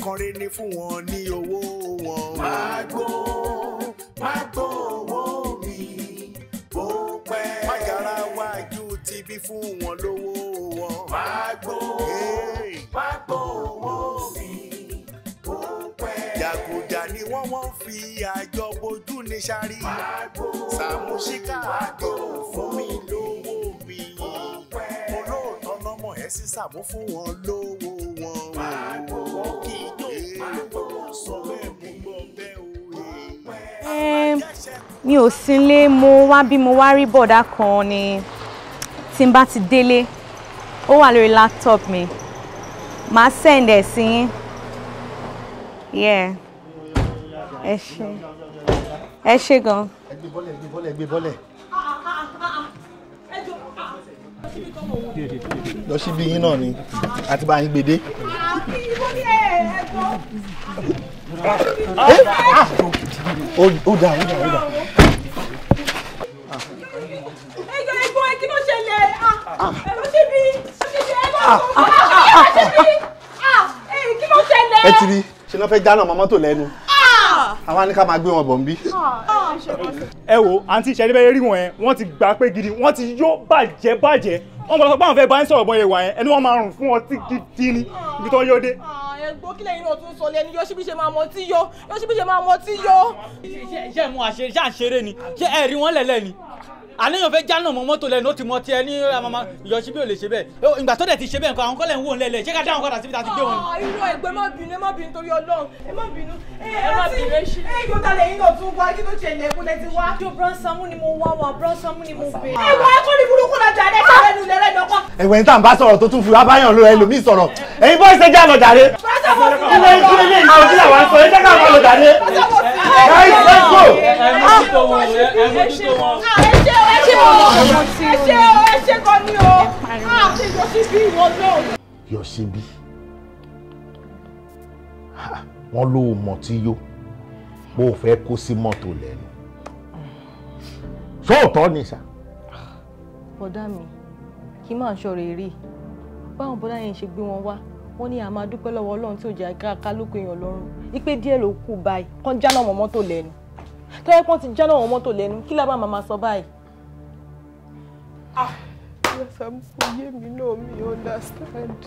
Ẹ̀ẹ̀kan rẹ̀ ní fún wọn ní owó wọn. Máa gbó owó mi bó pẹ́. Mágara wájú ti bí fún wọn lówó wọn. Máa gbó owó mi bó pẹ́. Jàgùjà ni wọ́n fi àjọ bojú ní sáré. Sàmúsíkà àdé fún mi lówó mi. Olóòótọ́ lọ́mọ ẹ̀ sí Sàmú fún wọn lówó wọn. Wọ́n kì í jó sọ bẹ́ẹ̀ mú gbọ́ bẹ́ẹ̀ o. Mi ò sínlé, mo wá bí mo wá rí bọ̀dá kan ni tí n bá ti délé ó wà lórí laptop mi, màá send ẹ̀ sí yín. Yeah. Ẹ ṣé, ẹ ṣé gan. Ẹ gbé bọ́lẹ̀, ẹ gbé bọ́lẹ̀, ẹ gbé bọ́lẹ̀. Lọ síbi yín náà ni àti bá yín gbé dé. Ó dà, ó dà, ó dà. Ẹjọ́ ẹ̀gbọ́n kí ló ṣẹlẹ̀? Ẹ lọ síbi, ẹ lọ síbi, kí ló ṣẹlẹ̀? Ẹ ti rí, ṣe ló fẹ́ jáná ọmọ mọ́tò lẹ́nu. Àwọn ní ká máa gbé wọn bọ̀ ń bí. Ẹ wo àǹtí ìṣẹ́lẹ̀ bẹ́ẹ̀ rí wọn yẹn, wọ́n ti gbà pé gidi, wọ́n ti yó bàjẹ́ bàjẹ́. Wọ́n gbọ́dọ̀ sọ pé àwọn fẹ́ bá ń sọ̀rọ̀ bọ́ yẹn wà yẹn, ẹni wọ́n máa rùn fún ọtí gidi ni ibi tó yó dé. Ẹ̀gbọ́n kílẹ̀ yìí náà tún sọ lẹ́nu, Yọ̀ṣíbí ṣe máa mọ tí yó, Yọ̀ṣíbí ṣe máa mọ tí yó. Ṣé mú àṣẹ ṣáà ń ṣeré ni? Ṣé ẹ rí wọn lẹ̀lẹ́ ni? Àníyàn fẹ́ jáná mọ́ mọ́tò lẹ́nu, ó ti mọ tiẹ̀ ní àmàmà Yọ̀ṣíbí ò lè ṣe bẹ́ẹ̀. Ìgbà tó dẹ̀ ti ṣe bẹ́ẹ̀ nǹkan, àwọn kọ́lẹ̀ ń wò ń lẹ́lẹ̀, ṣé ká dáhùn padà síbi tá a ti gbé wọn ni. Irọ́ ẹ̀gbọ́n, ẹ má bínú, ẹ má bínú torí Ọlọ́run, ẹ má bínú. Ẹ má bínú, ẹ ṣe. Ẹ yóò dalẹ̀ yín náà tún wá, kí ló ṣẹlẹ̀ kó lẹ ti wá. Jọ Bronsamu ni mo wá wá, Bronsamu ni mo bèèrè. Ẹ̀wọ̀n akọ́ni burúkú la jà lẹ́sẹ̀ lẹ́nu lẹ́rẹ́ lọ́kọ́. Ẹ̀wọ̀n ní tá à ń bá sọ̀rọ̀ tó tún fi wá báyàn lóra ẹlòmíì sọ̀rọ̀. Ẹ̀yin bọ́ ìṣẹ́jà lọ jàre. Ilé ìṣúlẹ̀ ilé ìṣòjú làwọn sọ, ẹ jẹ́ ká máa lọ jàre. Guys, let's go. Ẹ mójútó wọn, ẹ mójútó wọn. Ẹ ṣé o, ẹ ṣé gan ni o. Àti Yọ̀ṣíbí ìwọ náà. Yọ̀ṣíbí, wọ́n ló mọ̀ tí yó, bó o fẹ́ kó sí mọ́tò lẹ́nu. Sóòótọ́ ni sà. Bọ̀dá mi, kí máa ṣọ̀rọ̀ èrè. Báwọn bọ́dá yẹn ṣe gbé wọn wá, wọ́n ní a máa dúpẹ́ lọ́wọ́ Ọlọ́run tí ò jẹ́ ká lóko èèyàn lọ́rùn. Ipe díẹ̀ ló kù báyìí, kán jáná mọ́ mọ́tò lẹ́nu. Tọ́yẹ́ pọ́n ti jáná mọ́ mọ́tò lẹ́nu, kí lábàá máa sọ báyìí? Sàmú, kò yé mi náà, mi understand.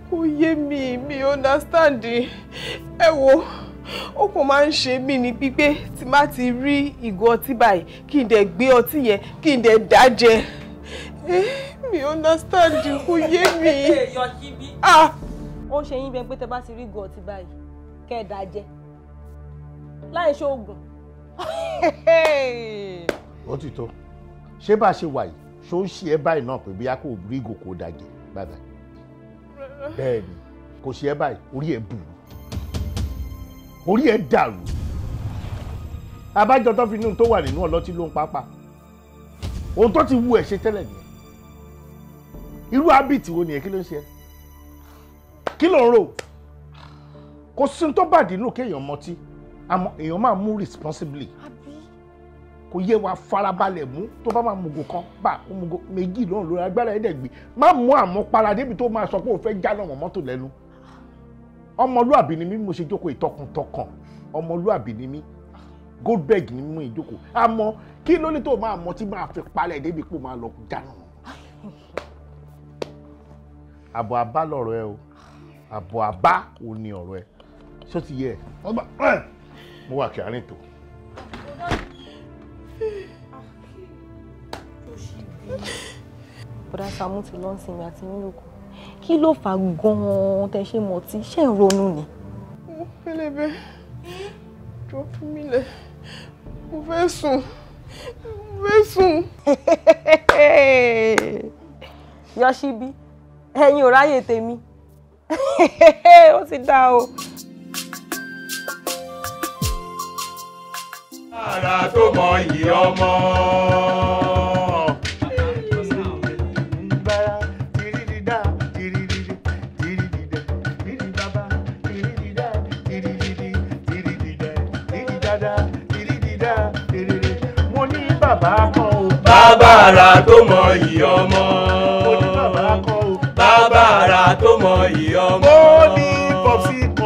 Kò yé mi, mi understand. Ẹ wo, ó kàn máa ń ṣe mí ní pípé tí má ti rí ìgò ọtí báyìí, kí n dẹ̀ gbé ọtí yẹn, kí n dẹ̀ dá jẹ. Mi understand, kò yé mi. Yọ̀ṣíbí. Ó ṣe yín bẹ́ẹ̀ pé tẹ bá ti rí ìgò ọtí báyìí, kẹ́ ẹ dá jẹ. Láì ṣe oògùn. Ó ti tó. Ṣé bá a ṣe wà yìí, ṣó ń ṣe ẹ báyìí náà pé bí a kò rí ìgò kó dàjẹ́ bàbá? Bẹ́ẹ̀ ni, kò ṣe ẹ báyìí, orí ẹ bù, orí ẹ dàrú. Abájọ tó fi inú tó wà nínú ọlọ́tí ló ń pápá. Ohun tó ti wú ẹ ṣe tẹ́lẹ̀ nìyẹn. Irú ábìtì wo nìyẹn? Kí ló ń ṣe ẹ? Kí ló ń rò? Kò sí tó bàdí nù kéèyàn mọtí, àmọ́ èèyàn máa mú responsibly. Kò yé wa farabalẹ̀ mú, tó bá máa mugo kan bá mugo méjì lóhùn lórí agbára ẹ̀ẹ́dẹ̀gbẹ̀, má mú àmọ́ para débi tó máa sọ pé òun fẹ́ jáná mọ́ mọ́tò lẹ́nu. Ọmọlúàbí ni mí, mo ṣe jókòó ìtọkàntọkàn, ọmọlúàbí ni mí, Goldberg ni mí ìjókòó. Àmọ́ kí ló ní tó máa mọ tí máa fi palẹ̀ débi pé ó máa lọ jáná mọ́? Àbọ̀ àbá lọ̀rọ̀ ẹ o, àbọ̀ àbá ò ní ọ̀rọ̀ ẹ, ṣó ti yẹ ẹ? Mo wà kí àárín tó. Bọ̀dá Sàámú ti lọ sinmi àti nílòkù. Kí ló fà gan-an tẹ ṣe mọtí? Ṣé ń ronú ni? Mo pẹlẹbẹ, jọ fún mi lẹ̀, mo fẹ́ sùn, mo fẹ́ sùn. Yọ̀ṣíbí, ẹ̀yin ò ráyè tèmi. Ó ti dá o. Ara tó mọ iyì ọmọ. Mo ní bàbá kan o. Bàbá ara tó mọ iyì ọmọ. Mo ní bàbá kan o. Bàbá ara tó mọ iyì ọmọ. Mo ní pọ̀sí kan.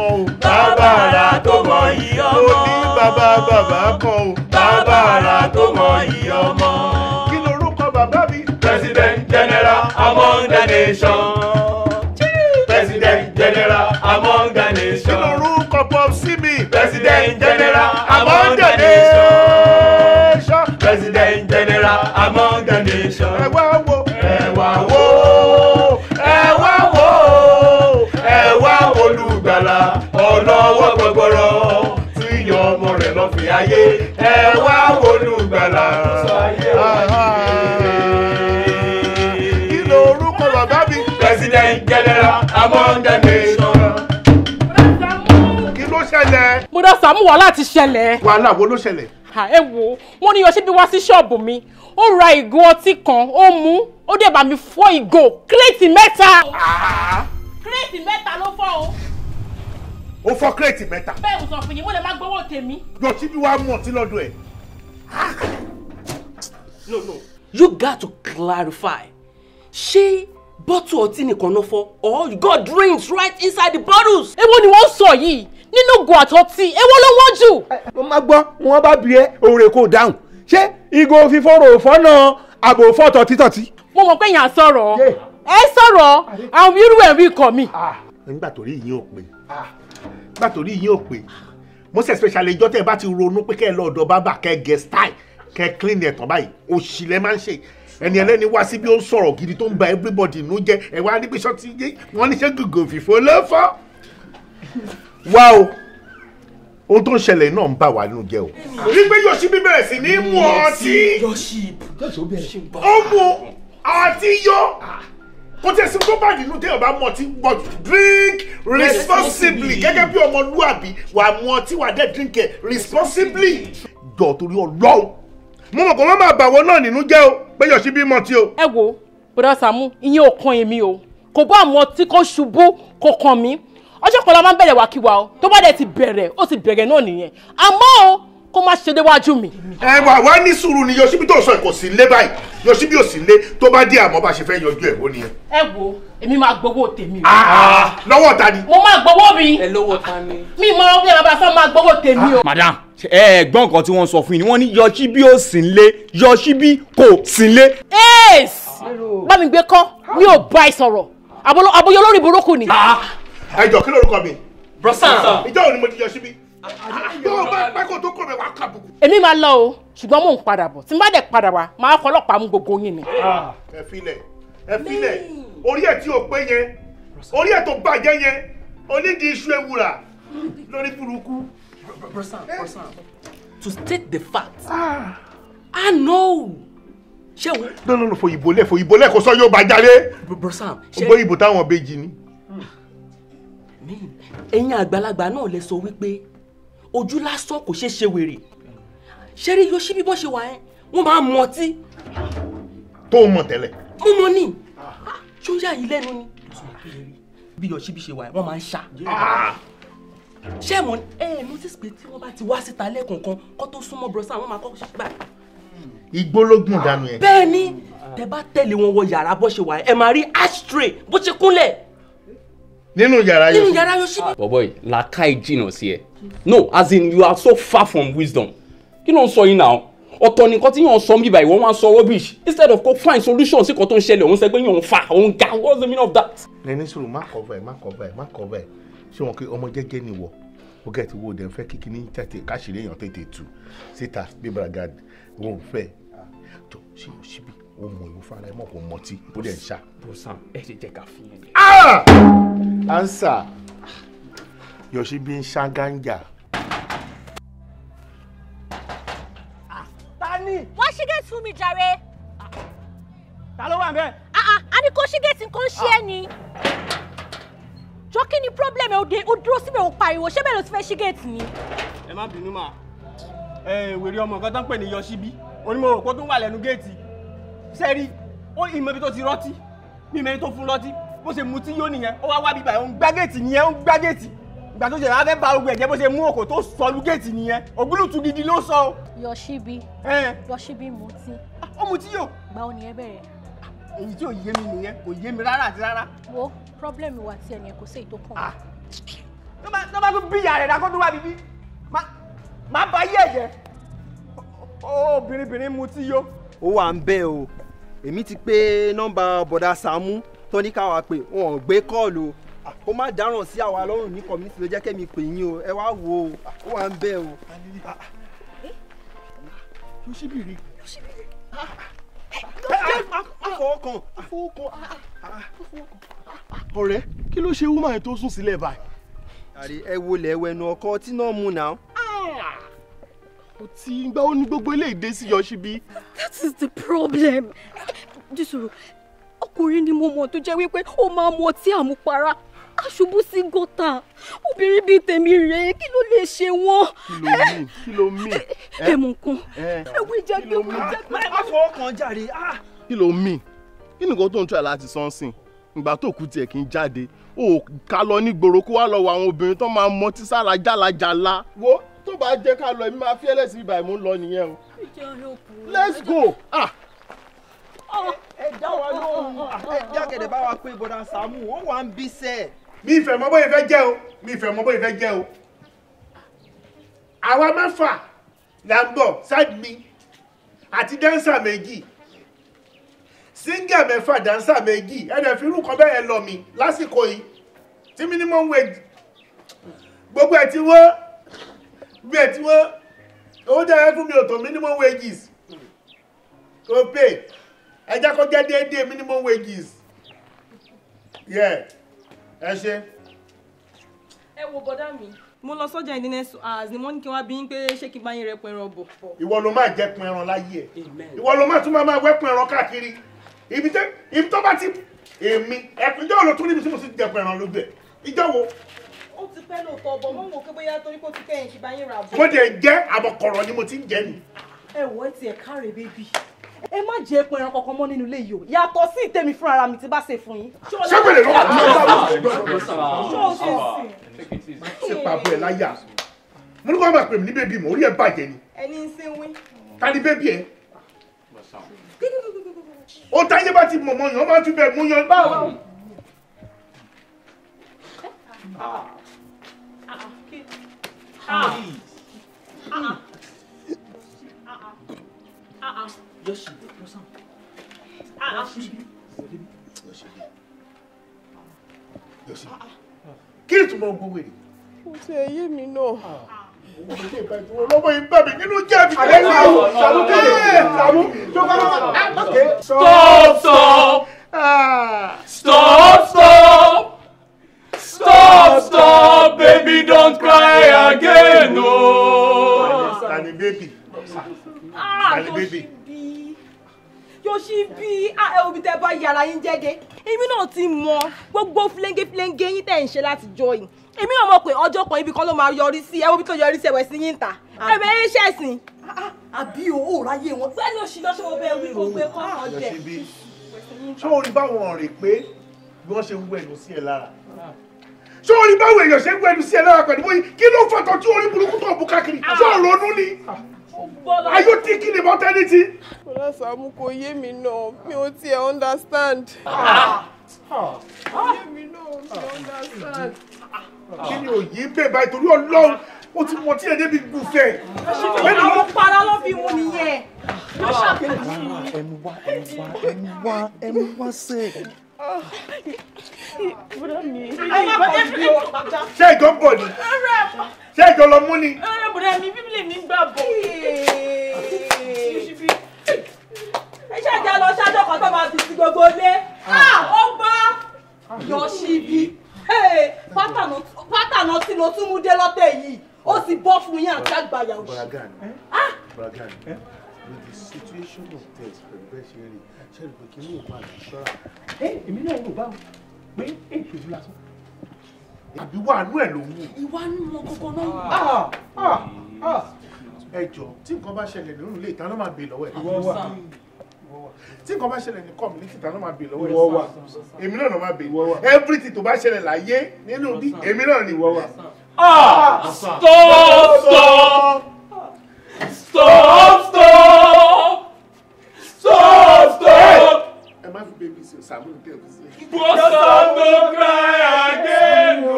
Bàbá kan o. Bàbá àrà tó mọ iyì ọmọ. Kí lorúkọ bàbá mi? President General among the nation. President General among the nation. Kí lorúkọ pop sí mi? President General among the nation. President General among the nation. Ẹ wá wo. Ẹ wá wo. Ẹ wá wo. Ẹ wá olùgbàlà ọlọ́wọ́ gbọgbọrọ tí yan ọmọ rẹ̀ lọ fi ayé. Ẹ wá olùgbàlà sọ ayé wá. Kí lorúkọ bàbá mi? President General among the nation. Kí ló ṣẹlẹ̀? Bọ́dà Sàámú, wàhálà ti ṣẹlẹ̀. Wàhálà wo ló ṣẹlẹ̀? Ẹ wo, wọ́n ní Yọ̀ṣíbí wá sí ṣọ́ọ̀bù mi, ó ra ìgò ọtí kan, ó mú, ó dẹ̀ bá mi fọ́ ìgò kírètì mẹ́ta. Kírètì mẹ́ta ló fọ́ o. Ó fọ́ kírètì mẹ́ta. Bẹ́ẹ̀ mo sọ fún yín, mo lè má gbowó tèmi. Yọ̀ṣíbí wá mú ọtí lọ́dọ̀ ẹ̀. No, no. You got to clarify. Ṣé bottle ọtí nìkan ló fọ́ or you got drinks right inside the bottles? Èwo ni wọ́n sọ yìí? Nínú ìgò àtọtí, èwo ló wọ́n jù? Mo máa gbọ́, wọ́n bá bi ẹ́ òrè kò dáhùn. Ṣé ìgò fífọ́rò fọ́nà àbò fọ́tọ̀ títọ̀tí? Mo mọ̀ pé èèyàn sọ̀rọ̀. Ẹ sọ̀rọ̀, àwọn irú ẹ̀ rí ikọ̀ mi. Nígbà tó rí yín ò pé. Nígbà tó rí yín ò pé. Most especially ìjọ́ tẹ́ ẹ bá ti ronú pé kẹ́ ẹ lọ ọ̀dọ̀ bábà kẹ́ ẹ gẹ̀ style kẹ́ ẹ clean ẹ̀ tán báyìí, òṣì lẹ máa ń ṣe. Ẹni ẹlẹ́ni wá síbi ó ń sọ̀rọ̀ gidi tó ń ba everybody nú jẹ́. Ẹ wá níbi iṣọ́ ti yé wọ́n ní ṣé gògò fìfo ló fọ́. Wá o, ohun tó ń ṣẹlẹ̀ náà ń bà wá nínú jẹ́ o. Wípé Yọ̀ṣíbí bẹ̀rẹ̀ sí ní mu ọtí. Ó mu ọtí yó. Kò tẹ̀sí tó bá nínú téèyàn bá mu ọtí, but drink responsibly. Gẹ́gẹ́ bí ọmọlúàbí, wà á mu ọtí, wà á dẹ̀ drink ẹ̀ responsibly. Jọ̀ọ́ torí Ọlọ́run, mo mọ̀ kó má máa bà wọ́n náà nínú jẹ́ o pé Yọ̀ṣíbí mọtí o. Ẹ wo, Bọ́dà Sàámú, ìyẹn ò kan èmi o. Kò bá àmọ́ tí kò ṣubú kò kàn mí. Ọjọ́ kan la máa ń bẹ̀rẹ̀ wàkíwà o. Tó bá dẹ̀ ti bẹ̀rẹ̀, ó ti bẹ̀rẹ̀ náà nìyẹn. Àmọ́ o, kó má ṣe déwájú mi. Ẹ wà wá ní sùúrù ni Yọ̀ṣíbí tó sọ kò sí lé báyìí. Yọ̀ṣíbí ò sí lé, tó bá dé àmọ́ bá ṣe fẹ́ yanjú ẹ̀ ó nìyẹn. Ẹ wo, èmi máa gbowó tèmi o. Lọ́wọ́ ta ni? Mo máa gbowó mi. Ẹ lọ́wọ́ ta ni? Mi mọ bí ẹ bá sọ máa gbowó tèmi o. Madam, ẹ gbọ́ nǹkan tí wọ́n sọ fún yín ni wọ́n ní Yọ̀ṣíbí ò sí nlé, Yọ̀ṣíbí kò sí nlé. Ace! Bá mi gbé kọ́, mi ò bá ẹ sọ̀rọ̀. Àbóyọ lórí burúkú ni. Ẹ jọ, kí lorúkọ mi? Brọ́sàn. Ìjọ́ òní mo ti Yọ̀ṣíbí. Yóò bá pẹ́ kó tó kọ̀ mẹ́ wàá kàbùkù. Èmi máa lọ o, ṣùgbọ́n mò ń padà bọ̀. Tí n bá dẹ̀ padà wá, máa fọlọ́pàá mú gbogbo yín ni. Ẹ filẹ̀, ẹ filẹ̀, orí ẹ̀ tí ò pé yẹn, orí ẹ̀ tó bàjẹ́ yẹn, onídìí iṣu ewùrà lórí burúkú. Brọ́sàn, Brọ́sàn, to state the fact, I know. Ṣé wo? No, no, no, fòyìnbó lẹ̀, fòyìnbó lẹ̀, kò sọ yóò bá jáde. Brọ́sàn, ṣé ògbóyìnbó táwọn bèjì ni? Ẹ̀yin àgbàlagbà náà lè sọ wípé ojú lásán kò ṣeé ṣe wèrè. Ṣé rí Yọ̀ṣíbí bọ́n ṣe wà ẹ́, wọ́n máa ń mu ọtí. Tó o mọ̀ tẹ́lẹ̀. Mo mọ̀ ní. Ṣó yà yín lẹ́nu ni? Bí Yọ̀ṣíbí ṣe wà ẹ́, wọ́n máa ń ṣá. Ṣé mo ẹ notice pé tí wọ́n bá ti wá síta lẹ́ẹ̀kọ̀ọ̀kan kó tó súnmọ́ brọ́sà, wọ́n máa kọ́ ṣe báyìí. Igbó ló gùn dànù yẹn. Bẹ́ẹ̀ ni, tẹ bá tẹ̀lé wọn wọ yàrá bó ṣe wà ẹ́, ẹ máa rí ashtray bó ṣe kúnlẹ̀. Nínú yàrá Yọ̀ṣíbí. Nínú yàrá Yọ̀ṣíbí. Bọ̀bọ̀ yìí, làákàyè jìnnà sí ẹ. No, as in you are so far from wisdom. Kí ló ń sọ yín náà? Ọ̀tọ̀ nìkan tí yàn ń sọ mí báyìí, wọ́n wá ń sọ rubbish. Instead of go find solution sí kan tó ń ṣẹlẹ̀, òun sọ pé yàn ń fa, òun ga. What's the meaning of that? Ẹni sùúrù, má cover ẹ̀, má cover ẹ̀, má cover ẹ̀. Ṣé wọn kí ọmọ jẹ́jẹ́ ni wọ̀? Ó gẹ̀ tí wo dẹ̀ ń fẹ́ kíkí ní tètè káṣírí èèyàn tètè tù síta bí bragad wọn ò fẹ́. Jọ ṣé Yọ̀ṣíbí ó mọ ìwọ fara ẹ mọ̀ kó mọtí ó dẹ̀ ń ṣá. Brọ́sàn, ẹ ṣe jẹ́ ká fi yẹn lẹ̀. Answer. Yọ̀ṣíbí ń ṣá gánjà. Ta ni? Wá ṣí gate fún mi jàre. Ta ló wà ńbẹ̀? A ní kó ṣí gate, nǹkan ṣí ẹ ni. Jọ, kí ni problem ẹ? Ó dúró síbẹ̀, ó pariwo, ṣé bẹ́ẹ̀ ló ti fẹ́ ṣí gate ni? Ẹ má bínú mà. Ẹ wèrè ọmọ kan tó ń pè ní Yọ̀ṣíbí. Onímọ̀ òpó tó wà lẹ́nu géètì. Sẹ́rí, ó ìmọ̀ ibi tó ti rọ́tí. Mi ìmọ̀ ibi tó fún lọ́tí. Bó ṣe mutí yó nìyẹn, ó wá wá bíbà, ó ń gbá géètì nìyẹn, ó ń gbá géètì. Ìgbà tó ṣe wá fẹ́ ba ogun ẹ̀jẹ̀, bó ṣe mú òkò tó sọlú géètì nìyẹn. Ògúlùtù gidi ló sọ o. Yọ̀ṣíbí. Yọ̀ṣíbí mutí. Ó mutí yó. Gbà ó nìyẹn bẹ̀rẹ̀. Èyí tí ò yé mi nìyẹn, kò yé mi rárá àti rárá. Wo, problem wa ti ẹnìyẹn, kò sí èyí tó kàn. Tó bá tún bí ìyá rẹ̀ dákó tó wá bíbí. Má bá yé ẹ̀jẹ̀. Obìnrin mutí yó. Ó wà ń bẹ̀ o. Èmi ti pé nọ́mbà bọ̀dà Sàámú tó ní káwa pé wọn ò gbé kọ́ọ̀lù o. Kó má dáràn sí àwa lọ́rùn ní community ló jẹ́ kẹ́mi pè yín o. Ẹ wá wo o. Ó wà ń bẹ̀ o. Yosibiri. Afọwọ́kan. Ọ̀rẹ́, kí ló ṣe woman yẹn tó sùn sílẹ̀ báyìí? Àrí ẹ wo lẹ̀ wẹnu ọkọ tí náà mú náà. Ó ti ń gbá ó ní gbogbo ilé ìdé sí Yoshibi. That is the problem. Jísòrò, ọkùnrin ni mo mọ̀ tó jẹ́ wípé ó máa mu ọtí àmupara, aṣubú sí gọ́tà. Obìnrin bíi tèmi rèé, kí ló lè ṣe wọ́n? Kí ló mì? Ẹ mọ̀ nǹkan. Ẹ̀wọ̀n ìjẹ́gbẹ́ òun jẹ́gbẹ́. Afọwọ́kan jàre. Kí ló mì? Kí nìkan tó ń try láti sọ́nsìn? Ìgbà tó kù tiẹ̀ kì í jáde. Ó ká lọ ní gbòòrò kó wá lọ wọ àwọn obìnrin tó máa mọtí sára jálajàla. Wo tó bá jẹ́ ká lọ, èmi máa fi ẹlẹ́sìn ibà ìmú lọ nìyẹn o. Let's go. Ah. Ẹ dá wa lóhùn. Ẹ jákèjì bá wa pé bọ̀dà Sàámú, ó wà ń bí sẹ́ẹ̀. Mi ìfẹ́ mọ bóyá ìfẹ́ jẹ́ o, mi ìfẹ́ mọ bóyá ìfẹ́ jẹ́ o. Àwa mẹ́fà là ń bọ̀ side mi àti dáńsà méjì. Síngà mẹ́fà dáńsà méjì, ẹ̀dẹ̀ fi irú kan bẹ́ẹ̀ lọ mi lásìkò yìí tí minimum wage gbogbo ẹ̀ tí wọ́n bí ẹ̀ tí wọ́n owó jẹ́ fún mi ò tó minimum wages kò pay ẹ jẹ́ kó jẹ́ déédéé minimum wages. Yeah. Ẹ ṣe. Ẹ wo bọ́dá mi, mo lọ sọ́jà in the next hours ni wọ́n ní kí wọ́n bí yín pé ṣé kí n bá yín rẹpọ̀ ẹran bọ̀. Ìwọ ló máa jẹ pin ẹran láyé ẹ. Ìwọ ló máa tún máa wẹ́pin ẹran káàkiri. Ibi tó bá ti èmi ẹ̀pin ìjọ́ wo ló tún níbi tí mo sì jẹ pin ẹran lójú ẹ̀? Ìjọ́ wo? Ó ti pẹ́ lóòótọ́ bọ̀, mo ń wò pé bóyá torí kó ti pẹ́ yẹn ṣe bá yín rà bọ̀. Mo dẹ̀ jẹ́ àbọ̀kọ̀rọ̀ ni mo ti ń jẹ ni. Ẹ wò ẹ tiẹ̀ káre bébì. Ẹ má jẹ ẹpọn ẹran kankan mọ́ nínú ilé yìí o. Yàtọ̀ sí ìtẹ̀mí fúnra ara mi ti bá ṣe fún yín. Ṣé ló wà? Ṣé o ṣe sìn? Ṣé pàbó ẹ̀ láyà? Mo ní kó máa pè mí ní bébì mọ́, orí ẹ̀ bàjẹ́ ni. Ẹni ń sínwín. Ta ni bébì ẹ? Ó táyé bá ti mọ̀ mọ́ yàn, ó máa fi bẹ̀ mú yan. Báwo? Kí ni túmọ̀ gbogbo èrè? Kò tí ẹ yé mi náà. Ọlọ́mọ yìí bá mi nínú jẹ́ mi. Sàmú kéde, Sàmú, Stop, stop. Stop, stop. Stop, stop, baby, don't cry again, no. Tani baby. Tani baby. Yoshibi, ẹ òbí tẹ bá yàrá yín jẹ́dẹ́. Èmi náà ti mọ gbogbo fúlẹ́ńgé yín tẹ̀ ń ṣe láti jọ yìí. Èmi náà mọ̀ pé ọjọ́ kan ibi kan ló máa yọrí sí, ẹ wo bí tó yọrí sí ẹ̀wẹ̀ sí yín ta. Ẹ̀wẹ̀ yín ṣẹ̀sìn. Àbí o ò ráyè wọn. Bẹ́ẹ̀ni òṣì lọ́sọ̀ wo bẹ́ẹ̀ wí kó gbé kọ́ ọ̀jẹ̀. Yoshibi, ṣé o rí báwọn rè pé bí wọ́n ṣe ń wẹ̀nu sí ẹ lára? Ṣé o rí báwọn èèyàn ṣe ń wẹ̀nu sí ẹ lára pẹ̀lú bóyá kí ló fọ́tọ̀ tí orí burúkú tó bù káàkiri? Ṣé o ronú ni? Are you thinking about anything? Bọ́dà Sàámú kò yé mi náà, mi ò tiẹ̀ understand. Kò yé mi náà, mi ò understand. Kí ni òye ń bẹ̀ báyìí torí Ọlọ́run? Ó ti mọ tí ẹ débi gùfẹ̀. Àwọn para ló fi mú nìyẹn. Ẹmu wá, ẹmu wá, ẹmu wá, ẹmu wá sẹ́. Ṣé ìjọ ń bọ̀ ni? Ṣé ìjọ lọ mú ni? Bọ̀dá mi, bíbélì mi ń gbà bọ̀. Ẹ ṣáàjà lọ ṣáájọ́ kan tó máa fi sí gbogbo ilé. Ó gbọ́ Yoshibi. Pátànà tí ló tún mú dé lọ́tẹ̀ yìí. Ó sì bọ́ fún yín àti àgbàyà òṣì. Bọ̀dá Gani, with the situation of things pẹ̀lú bẹ́ẹ̀ ṣe rí, ṣe rí pé kí ní òun àti ṣọ́ra. Èmi náà rò báwo pé èyí ṣojú lásán. Àbí wàánú ẹ̀ ló wù. Ìwà nù wọn kọ́kọ́ náà. Ẹ jọ tí nǹkan bá ṣẹlẹ̀ nínú ilé ìta ló máa bè lọ́wọ́ ẹ̀. Tí nǹkan bá ṣẹlẹ̀ ní community ìta ló máa bè lọ́wọ́ ẹ̀. Èmi náà ló máa bè. Everything tó bá ṣẹlẹ̀ láyé nínú bí èmi náà ni. Stop, stop. Stop, stop. Stop, stop. Ẹ má fi bébí sí o, Sàámú ní tẹ̀ fi sí. Bọ́sà no cry again o.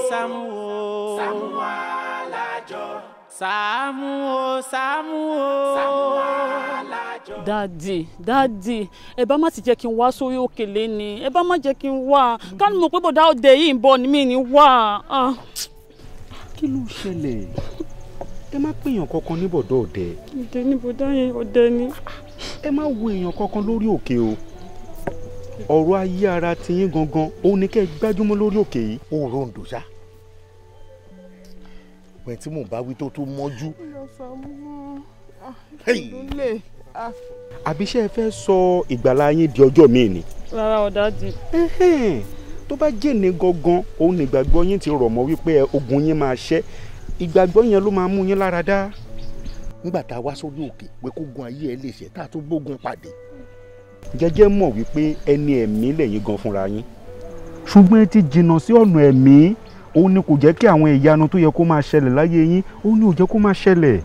Sàámú o. Sàámú alájọ. Sàámú. Sàámú o. Sàámú Alájọ. Daddy, daddy, ẹ bá má ti jẹ́ kí n wá sórí òkè léni, ẹ bá má jẹ́ kí n wá, ká ní mo pé bọ̀dá òde yìí ń bọ̀ ni mí ní wá. Kí ló ṣẹlẹ̀? Ẹ má pèèyàn kankan ní bọ̀dọ̀ ọ̀dẹ. Ọ̀dẹ ní bọ̀dá yẹn, ọ̀dẹ ni. Ẹ má wo èèyàn kankan lórí òkè o. Ọ̀rọ̀ ayé ara tiyín gangan, òun ni kẹ́ ẹ gbájúmọ́ lórí òkè yìí. Ó ròǹdò ṣá. Pẹ̀ tí mò ń bá wí tó tó mọ́jú. Àbí ṣé ẹ fẹ́ sọ ìgbàlá yín di ọjọ́ míì ni? Rárá o, daddy. Tó bá jẹ́ni gangan, òun ni ìgbàgbọ́ yín ti rọ̀ mọ́ wípé ogun yín máa ṣẹ́. Ìgbàgbọ́ yẹn ló máa mú yín lára dá. Nígbà tá a wá sórí òkè pé kógun ayé ẹ lè ṣe tá a tún gbógun pàdé. Jẹ́jẹ́ mọ̀ wípé ẹni ẹ̀mí lẹ̀yin gan fúnra yín. Ṣùgbọ́n ẹ ti jìnnà sí ọ̀nà ẹ̀mí, òun ni kò jẹ́ kí àwọn ìyanu tó yẹ kó máa ṣẹlẹ̀ láyé yín, òun ni ò jẹ́ kó máa ṣẹlẹ̀.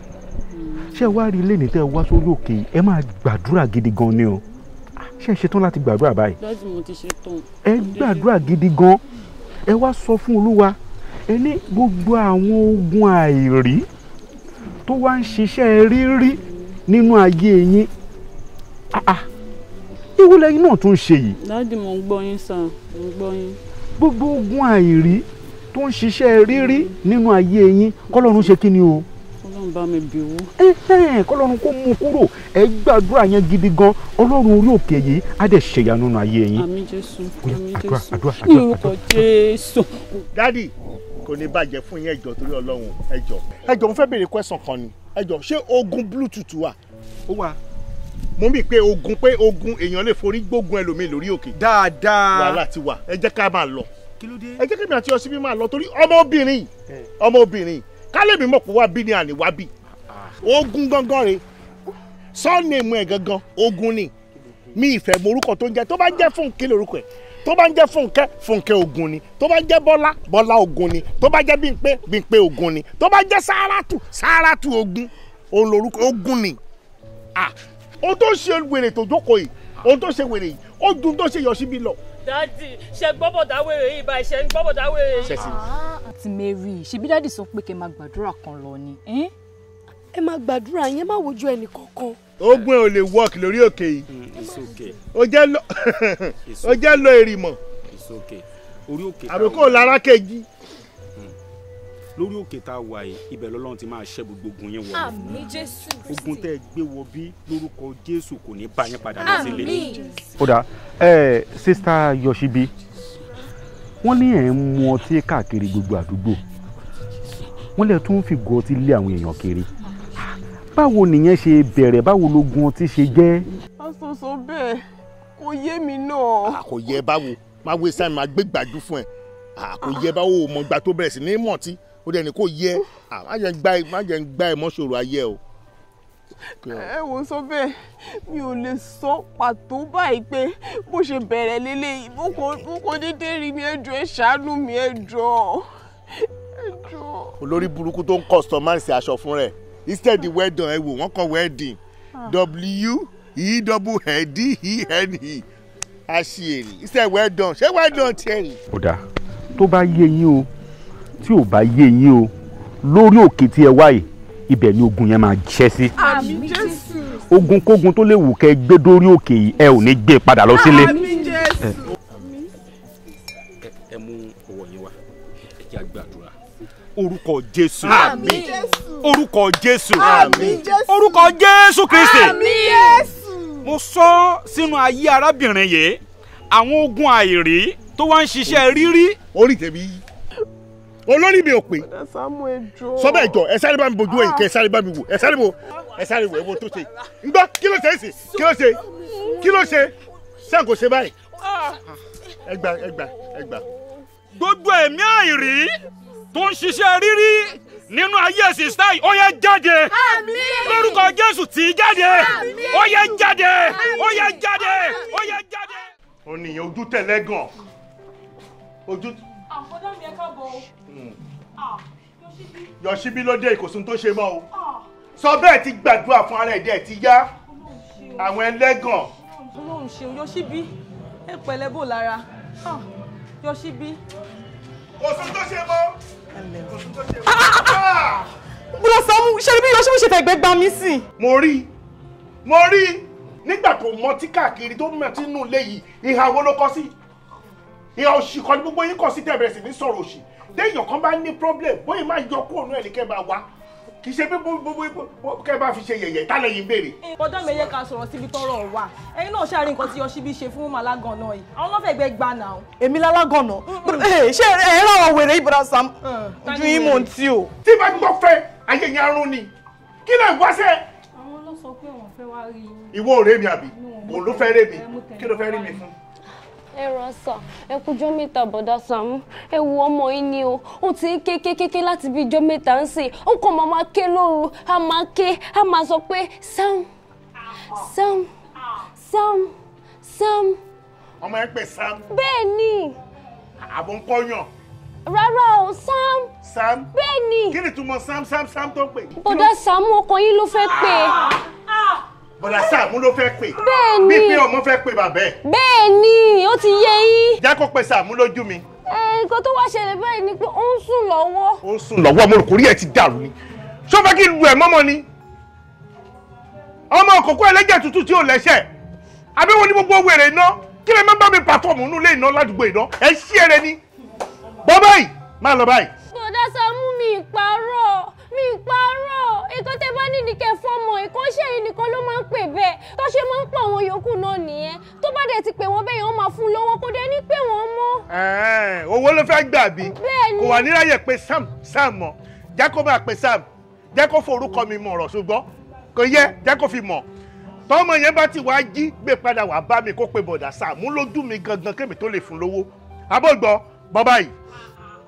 Ṣé wàá rí ilé nìtẹ́ wá sórí òkè, ẹ máa gbàdúrà gidi gan ni o. Ṣé ẹ ṣetán láti gbàdúrà báyìí? Daddy, mo ti ṣetán. Ẹ gbàdúrà gidi gan. Ẹ wá sọ fún Olúwa, ẹ ní gbogbo àwọn ogun àìrí tó wá ń ṣiṣẹ́ rírí nínú ayé yín. Ìwọ lẹ́yìn náà tún ń ṣe yìí. Daddy, mo ń gbọ́ yín sà, mo ń gbọ́ yín. Gbogbo ogun àìrí tó ń ṣiṣẹ́ rírí nínú ayé yín, kọ́lọ́run ṣe kí ni o? Ọlọ́run bá mi bì wó. Kọ́lọ́run kó mú kúrò. Ẹ gbàdúrà yẹn gidi gan. Ọlọ́run orí òkè yìí á dẹ̀ ṣèyanu nínú ayé yín. Àmín Jésù, àmín Jésù. Àdúrà, ní orúkọ Jésù. Daddy, kò ní bàjẹ́ fún yín, ẹ jọ̀ọ́ torí Ọlọ́run, ẹ jọ̀ọ́. Ẹ jọ̀ọ́, mo fẹ́ béèrè question kan ni. Ẹ jọ̀ọ́, ṣé ogun Bluetooth wà? Ó wà. Mo mì pé ogun èèyàn lè forí gbógun ẹlòmíì lórí òkè. Dáadáa. Wàhálà ti wà, ẹ jẹ́ ká máa lọ. Kí ló dé? Ẹ jẹ́ kí mi àti Yọ̀síbí máa lọ torí ọmọbìnrin ọmọbìnrin kálẹ̀mí mọ̀ pé wá bí ni àní wá bí. Ogun gangan re sọ́ọ̀nìmù ẹ̀ gangan ogun ni. Mi ìfẹ́ mọ orúkọ tó ń jẹ́, tó bá jẹ́ Fúnkẹ́ lórúkọ ẹ̀, tó bá ń jẹ́ Fúnkẹ́, Fúnkẹ́ ogun ni, tó bá ń jẹ́ Bọ́lá, Bọ́lá ogun ni, tó bá jẹ́ Bímpé, Bímpé ogun ni, tó bá jẹ́ Sáràtù, Sáràtù ogun, òun lórúkọ ogun ni. Ohun tó ṣe wèrè tó jókòó yìí, ohun tó ṣe wèrè yìí, ó dùn tó ṣe Yọ̀síbí lọ. Daddy, ṣe gbọ́bọ̀dá wèrè yìí báyìí, ṣe gbọ́bọ̀dá wèrè yìí. Àǹtí Mary, ṣebí daddy sọ pé kẹ́ máa gbàdúrà kan lọ ni. Ẹ máa gbàdúrà yẹn, má wojú ẹnì kankan. Ogun ẹ ò lè work lórí òkè yìí. It's okay. Ó jẹ́ lọ èrìmọ̀. It's okay. Orí òkè. Àbíkó lára kejì. Lórí òkè tá a wà yìí, ibẹ̀ lọ́lọ́run ti máa ṣẹ́ gbogbo ogun yẹn wọlé. Àmín Jésù. Ogun tẹ́ ẹ gbé wọ bí lórúkọ Jésù kò ní bá yín padà lọ sílé. Àmín. Ó dáa, Sister Yọ̀síbí, wọ́n ní ẹ̀ ń mu ọtí káàkiri gbogbo àdúgbò, wọ́n lè tún fi gò ọtí lé àwọn èèyàn kiri. Báwo nìyẹn ṣe bẹ̀rẹ̀, báwo lógun ọtí ṣe jẹ́? Aṣoṣo bẹ́ẹ̀ kò yé mi náà. Kò yẹ báwo, máa wé sáà máa gbé gbàjú fún ẹ. Kò yẹ báwo, mọ̀ gbà tó bẹ̀rẹ̀ sí ní mọ̀tí. Ó dẹ̀ ní kò yẹ, má jẹ́ ń gbá ẹ mọ́ṣòro ayé o. Ẹ wò sọ bẹ́ẹ̀, mi ò lè sọ pàtó báyìí pé bó ṣe bẹ̀rẹ̀ lélẹ́yìí, mo kò déédéé rí ni, ẹ jọ̀ọ́ ẹ ṣàánú mi, ẹ jọ̀ọ́, ẹ jọ̀ọ́. Olórí burúkú tó ń customize aṣọ fún rẹ̀, instead well done, ẹ wò wọ́n kọ wedding, W E double N D E N E, àṣìírí, instead well done, ṣé well done tiẹ̀ rí. Ó dáa, tó bá yé yín o, tí ò bá yé yín o, lórí òkè tí ẹ wá yìí, ibẹ̀ ni ogun yẹn máa jẹ́ sí. Àmín Jésù. Ogun kógun tó lè wù kẹ́ gbé dórí òkè yìí, ẹ ò ní gbé padà lọ sílé. Àmín Jésù. Ẹ mú ọwọ́ yín wá, ẹ jẹ́ a gbàdúrà. Orúkọ Jésù. Àmín Jésù. Orúkọ Jésù. Àmín Jésù. Orúkọ Jésù Kristi. Àmín Jésù. Mo sọ sínú ayé arábìnrin yìí, àwọn ogun àìrí tó wá ń ṣiṣẹ́ rírí. Orí tèmi yí, olórí mi ò pé. Sọ bẹ́ẹ̀ jọ, ẹ sáré bá mi bojú ẹ̀yìn kẹ́ ẹ sáré bá mi wò, ẹ sáré wò, ẹ sáré wò, ẹ wo tó ṣe. Ń gbọ́, kí ló ṣe é sì? Kí ló ṣe? Kí ló ṣe? Ṣé kò ṣe báyìí? Ẹ gbà, ẹ gbà, ẹ gbà. Gbogbo ẹ̀mí àìrí tó ń ṣiṣẹ́ rírí nínú ayé sista yìí, ó yẹ jáde. Lórúkọ Jésù tì í jáde. Ó yẹ jáde, ó yẹ jáde, ó yẹ jáde. Ó nìyẹn ojú tẹ̀lé gan. Ojú. Àbọ̀dá mi, ẹ káàbọ̀ o. Yọ̀síbí ló dé, ìkòsùn tó ṣe mọ́ o. Sọ bẹ́ẹ̀ ti gbàdúrà fún ara ẹ̀ díẹ̀ ti yá. Àwọn ẹlẹ́gàn. Ọlọ́run ṣeun, Yọ̀síbí, ẹ pẹ̀lẹ́ bò lára. Yọ̀síbí. Kò sún tó ṣe mọ́. Kò sún tó ṣe mọ́. Bùrọ̀ Sàámú, ṣe bí Yọ̀ṣíbí ṣe fẹ́ gbẹ́ gbá mi sí. Mo rí nígbà tó mọtí káàkiri tó mọtí nù ilé yìí, ìhà wo ló kọ sí? Ìhà òṣì kan ní gbogbo yín kọ sí tẹ́ bẹ̀rẹ̀ sí ní sọ̀rọ̀ òṣì. Téèyàn kan bá ní problem, bóyá máa yọ kúrò nú ẹ̀ ní kẹ́ bá wá. Kì í ṣe pé kẹ́ bá fi ṣe yẹ̀yẹ̀ tálẹ̀ yìí ń béèrè. Bọ́dọ̀ mi yẹ ká sọ̀rọ̀ síbi tọ́rọ̀ wà. Ẹ̀yin náà ṣàárín nǹkan tí Yọ̀ṣíbí ṣe fún màlágànà yìí. Àwọn ló fẹ́ gbẹ́ gbà náà. Èmi lálágànà. Ṣé ẹ ráwọn wèrè yìí, Bùrọ̀ Sàámú? Ojú yín mò ń tí o. Tí bá gbọ́ fẹ́, ayé yẹn arún ni. Kí lè wá sẹ́? Àwọn ló sọ pé wọ́n fẹ́ wá rí yín. Ìwọ ò rẹ́ mi àbí? Òun ló fẹ́ rẹ́ mi. Kí ló fẹ́ rí mi fún? Ẹ rọ sà, ẹ kújọ́ mẹ́ta Bọ̀dá Sàámú. Ẹ wo ọmọ yìí ni o, ó ti ń ké kékéké láti bí ijọ́ mẹ́ta ń sìn. Ó kàn máa ké lóru, a máa ké, a máa sọ pé Sam, Sam, Sam, Sam. Ọmọ ẹ pè Sam. Bẹ́ẹ̀ ni. Àbọ̀ ń kọ́yàn. Rárá o, Sam. Sam. Bẹ́ẹ̀ ni. Kí ni túmọ̀ Sam Sam Sam tó ń pè? Bọ̀dá Sàámú, ọkọ yín ló fẹ́ pè. Bọ̀dá Sàámú ló fẹ́ pè. Bẹ́ẹ̀ ni. Bí pé ọmọ fẹ́ pè bàbá ẹ̀. Bẹ́ẹ̀ ni, ó ti yé yín. Jẹ́ kó pe Sàámú lójú mi. Nǹkan tó wá ṣẹlẹ̀ báyìí ni pé ó ń sùn lọ́wọ́. Ó ń sùn lọ́wọ́, mo rò kórí ẹ̀ ti dàrú ni. Ṣó fẹ́ kí n lu ẹ̀ mọ́mọ́ ni? Ọmọ òkòkò ẹlẹ́jẹ̀ tútù tí ò lẹ́sẹ̀. Àbí wo ni gbogbo wèrè iná? Kí lè má bá mi pàfọ́ọ̀mù nínú ilé iná ládùúgbò iná? Ẹ ṣí ẹrẹ ni. Bọ́ báyìí, má lọ báyìí. Bọ̀dá Sàámú, mi ìparọ́, mi ìparọ́. Nǹkan tẹ́ bá ní ní kẹ́ fọ́mọ, ìkọ́ṣẹ́ yìí nìkan ló máa ń pè bẹ́ẹ̀. Tó ṣe máa ń pọ̀ àwọn yòókù náà nìyẹn. Tó bá dẹ̀ ti pè wọ́n bẹ́ẹ̀ yẹn, wọ́n máa fún lówó, kó dẹ̀ ní pè wọ́n mọ́. Owó ló fẹ́ gbà bí? Bẹ́ẹ̀ni. Kò wà níráyè pé Sam Sam mọ̀. Jẹ́ kó máa pè Sam. Jẹ́ kó forúkọ mi mọ̀ ọ̀rọ̀ ṣùgbọ́n. Kò yẹ, jẹ́ kó fi mọ̀. Tọ́mọ yẹn bá ti wá jí gbé padà wá bá mi kó pe Bọ̀dá Sàámú lójú mi gangan kémi tó lè fún lówó. Abọ́gbọ́, bọ́ báyìí.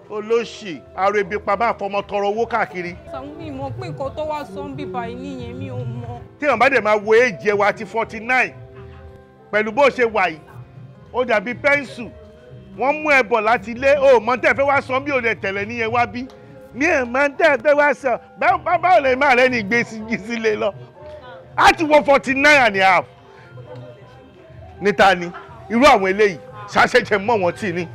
Olóṣì, aró ebi pa máa fọmọ tọrọ owó káàkiri. Sàámú, mi mọ̀ pé nǹkan tó wá sọ ń bíbá yìí nìyẹn, mi ò mọ̀. Téèyàn bá dẹ̀ máa wo éèjì ẹwà ti 49 pẹ̀lú bó ṣe wà yìí, ó dàbí pẹ́ńsù. Wọ́n mú ẹ bọ̀ láti ilé, ó mọ tẹ́ fẹ́ wá sọ bí ò lè tẹ̀lé níyẹn wá bí. Mi ò mọ tẹ́ fẹ́ wá sọ, báwo lè má rẹ́ ní gbé sílé lọ. Á ti wọ 49.5. Níta ni, irú àwọn eléyìí, ṣàṣẹ̀ṣẹ̀ mọ̀ wọ́n tì ní.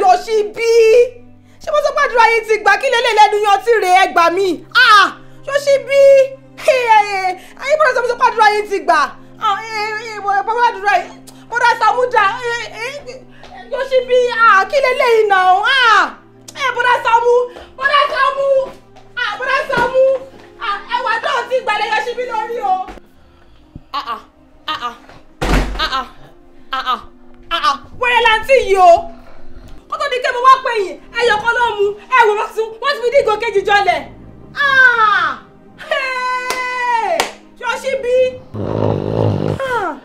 Yọ̀ṣíbí, ṣé mo sọ pé àdúrà yín ti gbà? Kí lélẹ̀ lẹ́nu yan tí rèé, ẹ gbà mí. Yọ̀ṣíbí, ayé bọ́dọ̀ sọ pé àdúrà yín ti gbà. Bàbá àdúrà yìí, bọ́dọ̀ Sàámú dà. Yọ̀ṣíbí, kí lélẹ̀ yìí nà ó? Bọ́dọ̀ Sàámú, bọ́dọ̀ Sàámú, bọ́dọ̀ Sàámú, ẹwà náà ti gbàlẹ̀ Yọ̀ṣíbí lórí o. Wẹ́rẹ́ láǹtí yìí o, kó tó di pé mo wá pè yín, ẹyọ kan ló mu, ẹ wò wọ́n tún wọ́n ti fi dígò kejì jọlẹ̀. Yọ̀ṣíbí,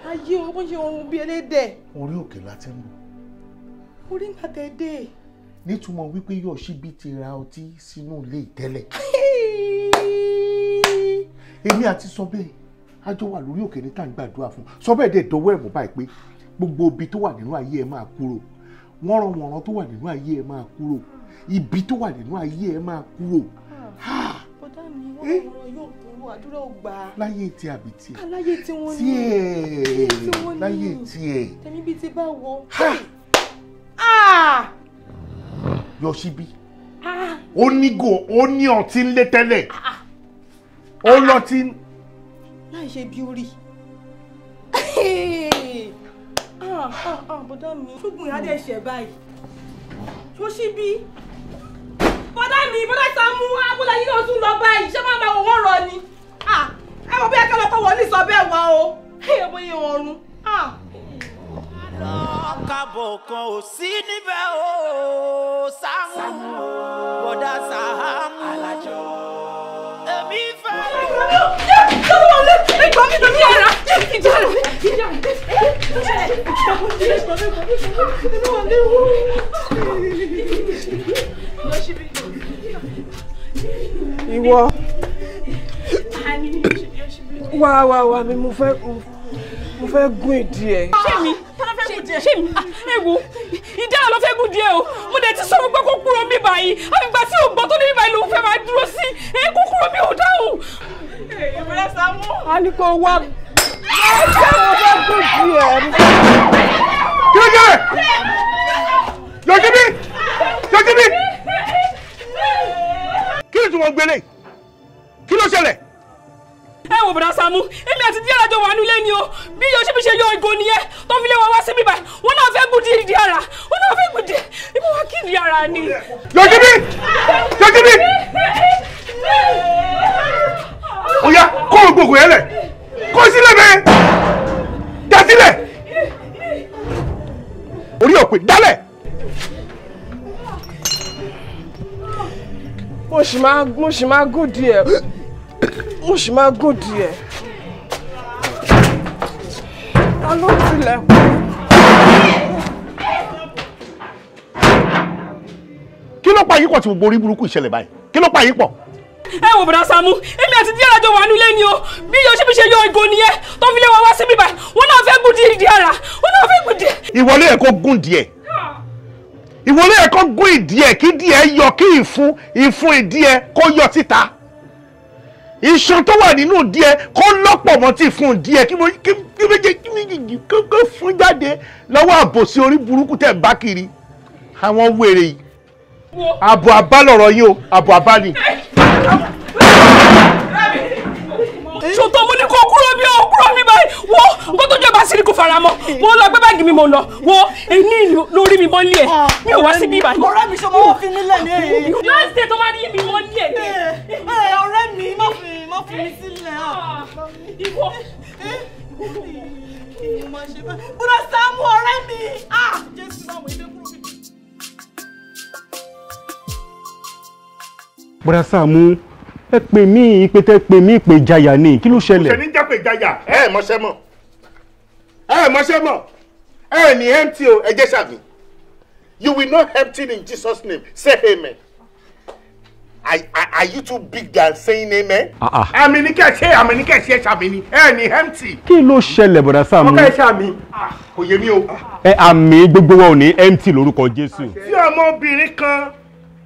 ayé o, bó ṣe ohun bíi ẹlẹ́dẹ̀. Orí òkè la ti ń bọ̀. Orí ń gbàtẹ́ dé. Nítumọ̀ wípé Yọ̀ṣíbí ti ra ọtí sínú ilé ìtẹ́lẹ̀. Èmi àti Sọ́bẹ̀ a jọ wà lórí òkè ní tá à ń gbàdúrà fún. Sọ́bẹ̀ dẹ̀ dọwọ́ ẹ̀ mú báyìí pé gbogbo ibi tó wà nínú ayé ẹ máa kúrò, wọ́nranwọ̀nran tó wà nínú ayé ẹ máa kúrò, ibi tó wà nínú ayé ẹ máa kúrò. Bọ́dá mi, wọ́nranwọ̀nran yóò kúrò, àdúrà ò gbà. Láyé tí àbí tiẹ̀. Aláyé tí wọ́n ní. Tiẹ̀ láyé tiẹ̀. Tẹ̀mí bíi ti bá wo. Yọ̀ṣíbí, ó ní gò, ó ní ọtí ńlé tẹ́lẹ̀, ó lọtí. Láì ṣe bí orí. Bọ́dá mi, ṣùgbọ́n ìyá dẹ̀ ṣẹ̀ báyìí. Yọ̀ṣíbí, bọ́dá mi, bọ́dá Sàámú, abúlé yìí náà tún lọ báyìí. Ṣé máa ma wò wọ́n rọ ni? Ẹ wọ bí akẹ́lọ́kọ̀ wọ̀ ní sọ bẹ́ẹ̀ wá o. Ẹ bóyá ọrùn. Kábọ̀ kan ò sí níbẹ̀ o. Sàámú bọ̀dá Sàámú alájọ. Èmi fẹ́ lọ. Ìwọ wá wá wá mi mo fẹ́ gún ìdí ẹ. Ṣé mi? Ṣé mi? Ẹ wo, ìdára ló fẹ́ gùn díẹ̀ o. Mo dẹ̀ ti sọ̀rọ̀ pé kó kúrò mi báyìí. Àfìgbà tí ò gbọ́ tó ní mi báyìí lòun fẹ́ máa dúró sí. Ẹ kó kúrò mi ò dáhùn. Ìbúra Sàámú. A ní kó wá. Ṣé mo fẹ́ gùn díẹ̀? Kí ló jẹ́? Yọjú mi! Yọjú mi! Kí ló tún wọ́n gbélé? Kí ló ṣẹlẹ̀? Ẹ wò bọ̀dá Sàámú, èmi àti díẹ̀ lájọ wà nílé ni o. Bí Yọ̀ṣíbí ṣe yọ ìgò nìyẹn tó fi lé wa wá sí bíbá. Wọn náà fẹ́ gùn díẹ̀ ìdí ara. Wọn náà fẹ́ gùn díẹ̀. Ibo wa kí ìdí ara ni. Yọjú mi! Yọjú mi! Ó yá, kó o gbogbo yẹn lẹ̀. Kó o sílẹ̀ bẹ́ẹ̀. Dá sílẹ̀. Orí ọ̀pẹ dálẹ̀. Mo sì máa gùn díẹ̀. Mo sì máa gùn díẹ̀. Ta ló tilẹ̀kùn? Kí ló pa yín pọ̀ tí gbogbo orí burúkú ìṣẹ̀lẹ̀ báyìí? Kí ló pa yín pọ̀? Ẹ wò bọ̀dá Sàámú, èmi àti díẹ̀ lájọ wà nílé ni o. Bí Yọ̀ṣíbí ṣe yọ ìgò nìyẹn tó fi lé wa wá sí bíbá. Wọn náà fẹ́ gùn díẹ̀ ìdí ara. Wọn náà fẹ́ gùn díẹ̀. Ìwọlé ẹ̀ kó gùn díẹ̀. Ìwọlé ẹ̀ kó gùn ìdí ẹ̀ kí díẹ̀ yọ kí ìfun ìdí ẹ̀ kó yọ síta. Iṣan tó wà nínú díẹ̀ kó lọ́pọ̀ mọ́ tí fún díẹ̀ kí méjèèjì kó fún jáde lọ́wọ́ àbòsí orí burúkú tẹ̀ ń bá kiri. Àwọn wèrè yìí. Àbọ̀ àbá lọ̀rọ̀ yín o, àbọ̀ àbá ni. Ṣòtọ́ mo ní kó kúrò mi ò kúrò mi báyìí. Wo nǹkan tó jẹ́ bá sí ni kò fara mọ́. Mo lọ gbé báàgì mi mo lọ. Wo èyí lórí mi mọ́ nílé ẹ̀. Mi ò wá síbí báyìí. Ọ̀rẹ́ mi ṣe mo wọ́n fi mí lẹ̀ ní èyí. Last day tó máa ní mi mọ́ nílé ẹ̀. Ọ̀rẹ́ mi má fi mi sílẹ̀. Ìwọ. Bùrọ̀ Sàámú ọ̀rẹ́ mi. Jésù máa wọ ilé kúrò mi. Bọ́dá Sàámú, ẹ pè mí ìpè tẹ́ pè mí ìpè ìjayà ni, kí ló ṣẹlẹ̀? Kò ṣe ní jẹ́ pé ìjayà, ẹ mọṣẹ́ mọ̀, ẹ mọṣẹ́ mọ̀, ẹ ní empty o, ẹ jẹ́ sàmì. You will not empty in Jesus' name. Say amen. Are you too big than saying amen? Àmì ní kẹ́ ṣe, àmì ní kẹ́ ṣe ṣàmì ni, ẹ ní empty. Kí ló ṣẹlẹ̀ bọ́dá Sàámú? Ọkọ ẹ ṣàmì. Kò yé mi o. Ẹ àmì gbogbo wa ò ní empty lórúkọ Jésù. Tí ọmọbìnrin kan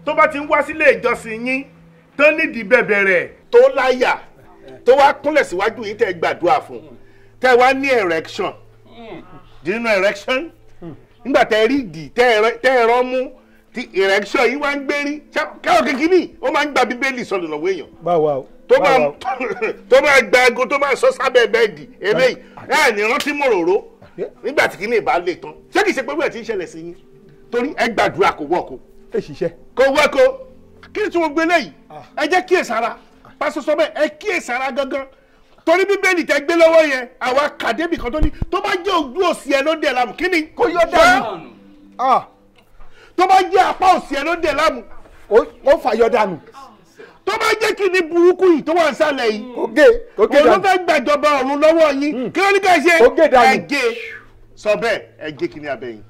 tó bá ti ń wá sílé ìjọsìn yín tó nídìí bẹ̀bẹ̀ rẹ̀ tó láyà tó wá kúnlẹ̀ síwájú yìí tẹ́ gbàdúrà fún tẹ́ wá ní erection. Do you know erection? Nígbà tẹ́ rí ìdí tẹ́ ẹ̀rọ mú tí erection yìí wá ń gbérí káwọn kékeré ó máa ń gba bíbélì sọnù lọ́wọ́ èèyàn. Báwa o. Tó máa gba aago tó máa sọ sábẹ́ bẹ́ẹ̀dì eléyìí ẹ̀ ní rántí mòròró nígbà tí kìíní ìbá lè tán. Ṣé kìí ṣe pé wíwẹ̀ tí ń ṣẹlẹ̀ sí yín? Torí ẹ gbàdúrà kò wọ́ọ̀kọ́. Ẹ ṣiṣẹ́. Kò wọ́ọ̀kọ́. Kí ni tí mo gbé léyìí? Ẹ jẹ́ kíyèsára. Pásọ sọ bẹ́ẹ̀, ẹ kíyèsára gangan. Torí bíbélì tẹ́ gbé lọ́wọ́ yẹn, àwa kàdébì kan tó ní tó bá jẹ́ ojú òsì ẹ ló dẹ̀ láàmú kí ni? Kó yọ dànù. Tó bá jẹ́ apá òsì ẹ ló dẹ̀ láàmú. Ó fà yọ dànù. Tó bá jẹ́ kí ni burúkú yìí tó wà nísàlẹ̀ yìí. Kó gé dànù. Òun ló fẹ́ gbàjọba ọ̀run lọ́wọ́ yín. Kí ló ní ká ṣe? Kó gé dànù. Ẹ gé. Sọ bẹ́ẹ̀, ẹ gé kí ni abẹ́ yín.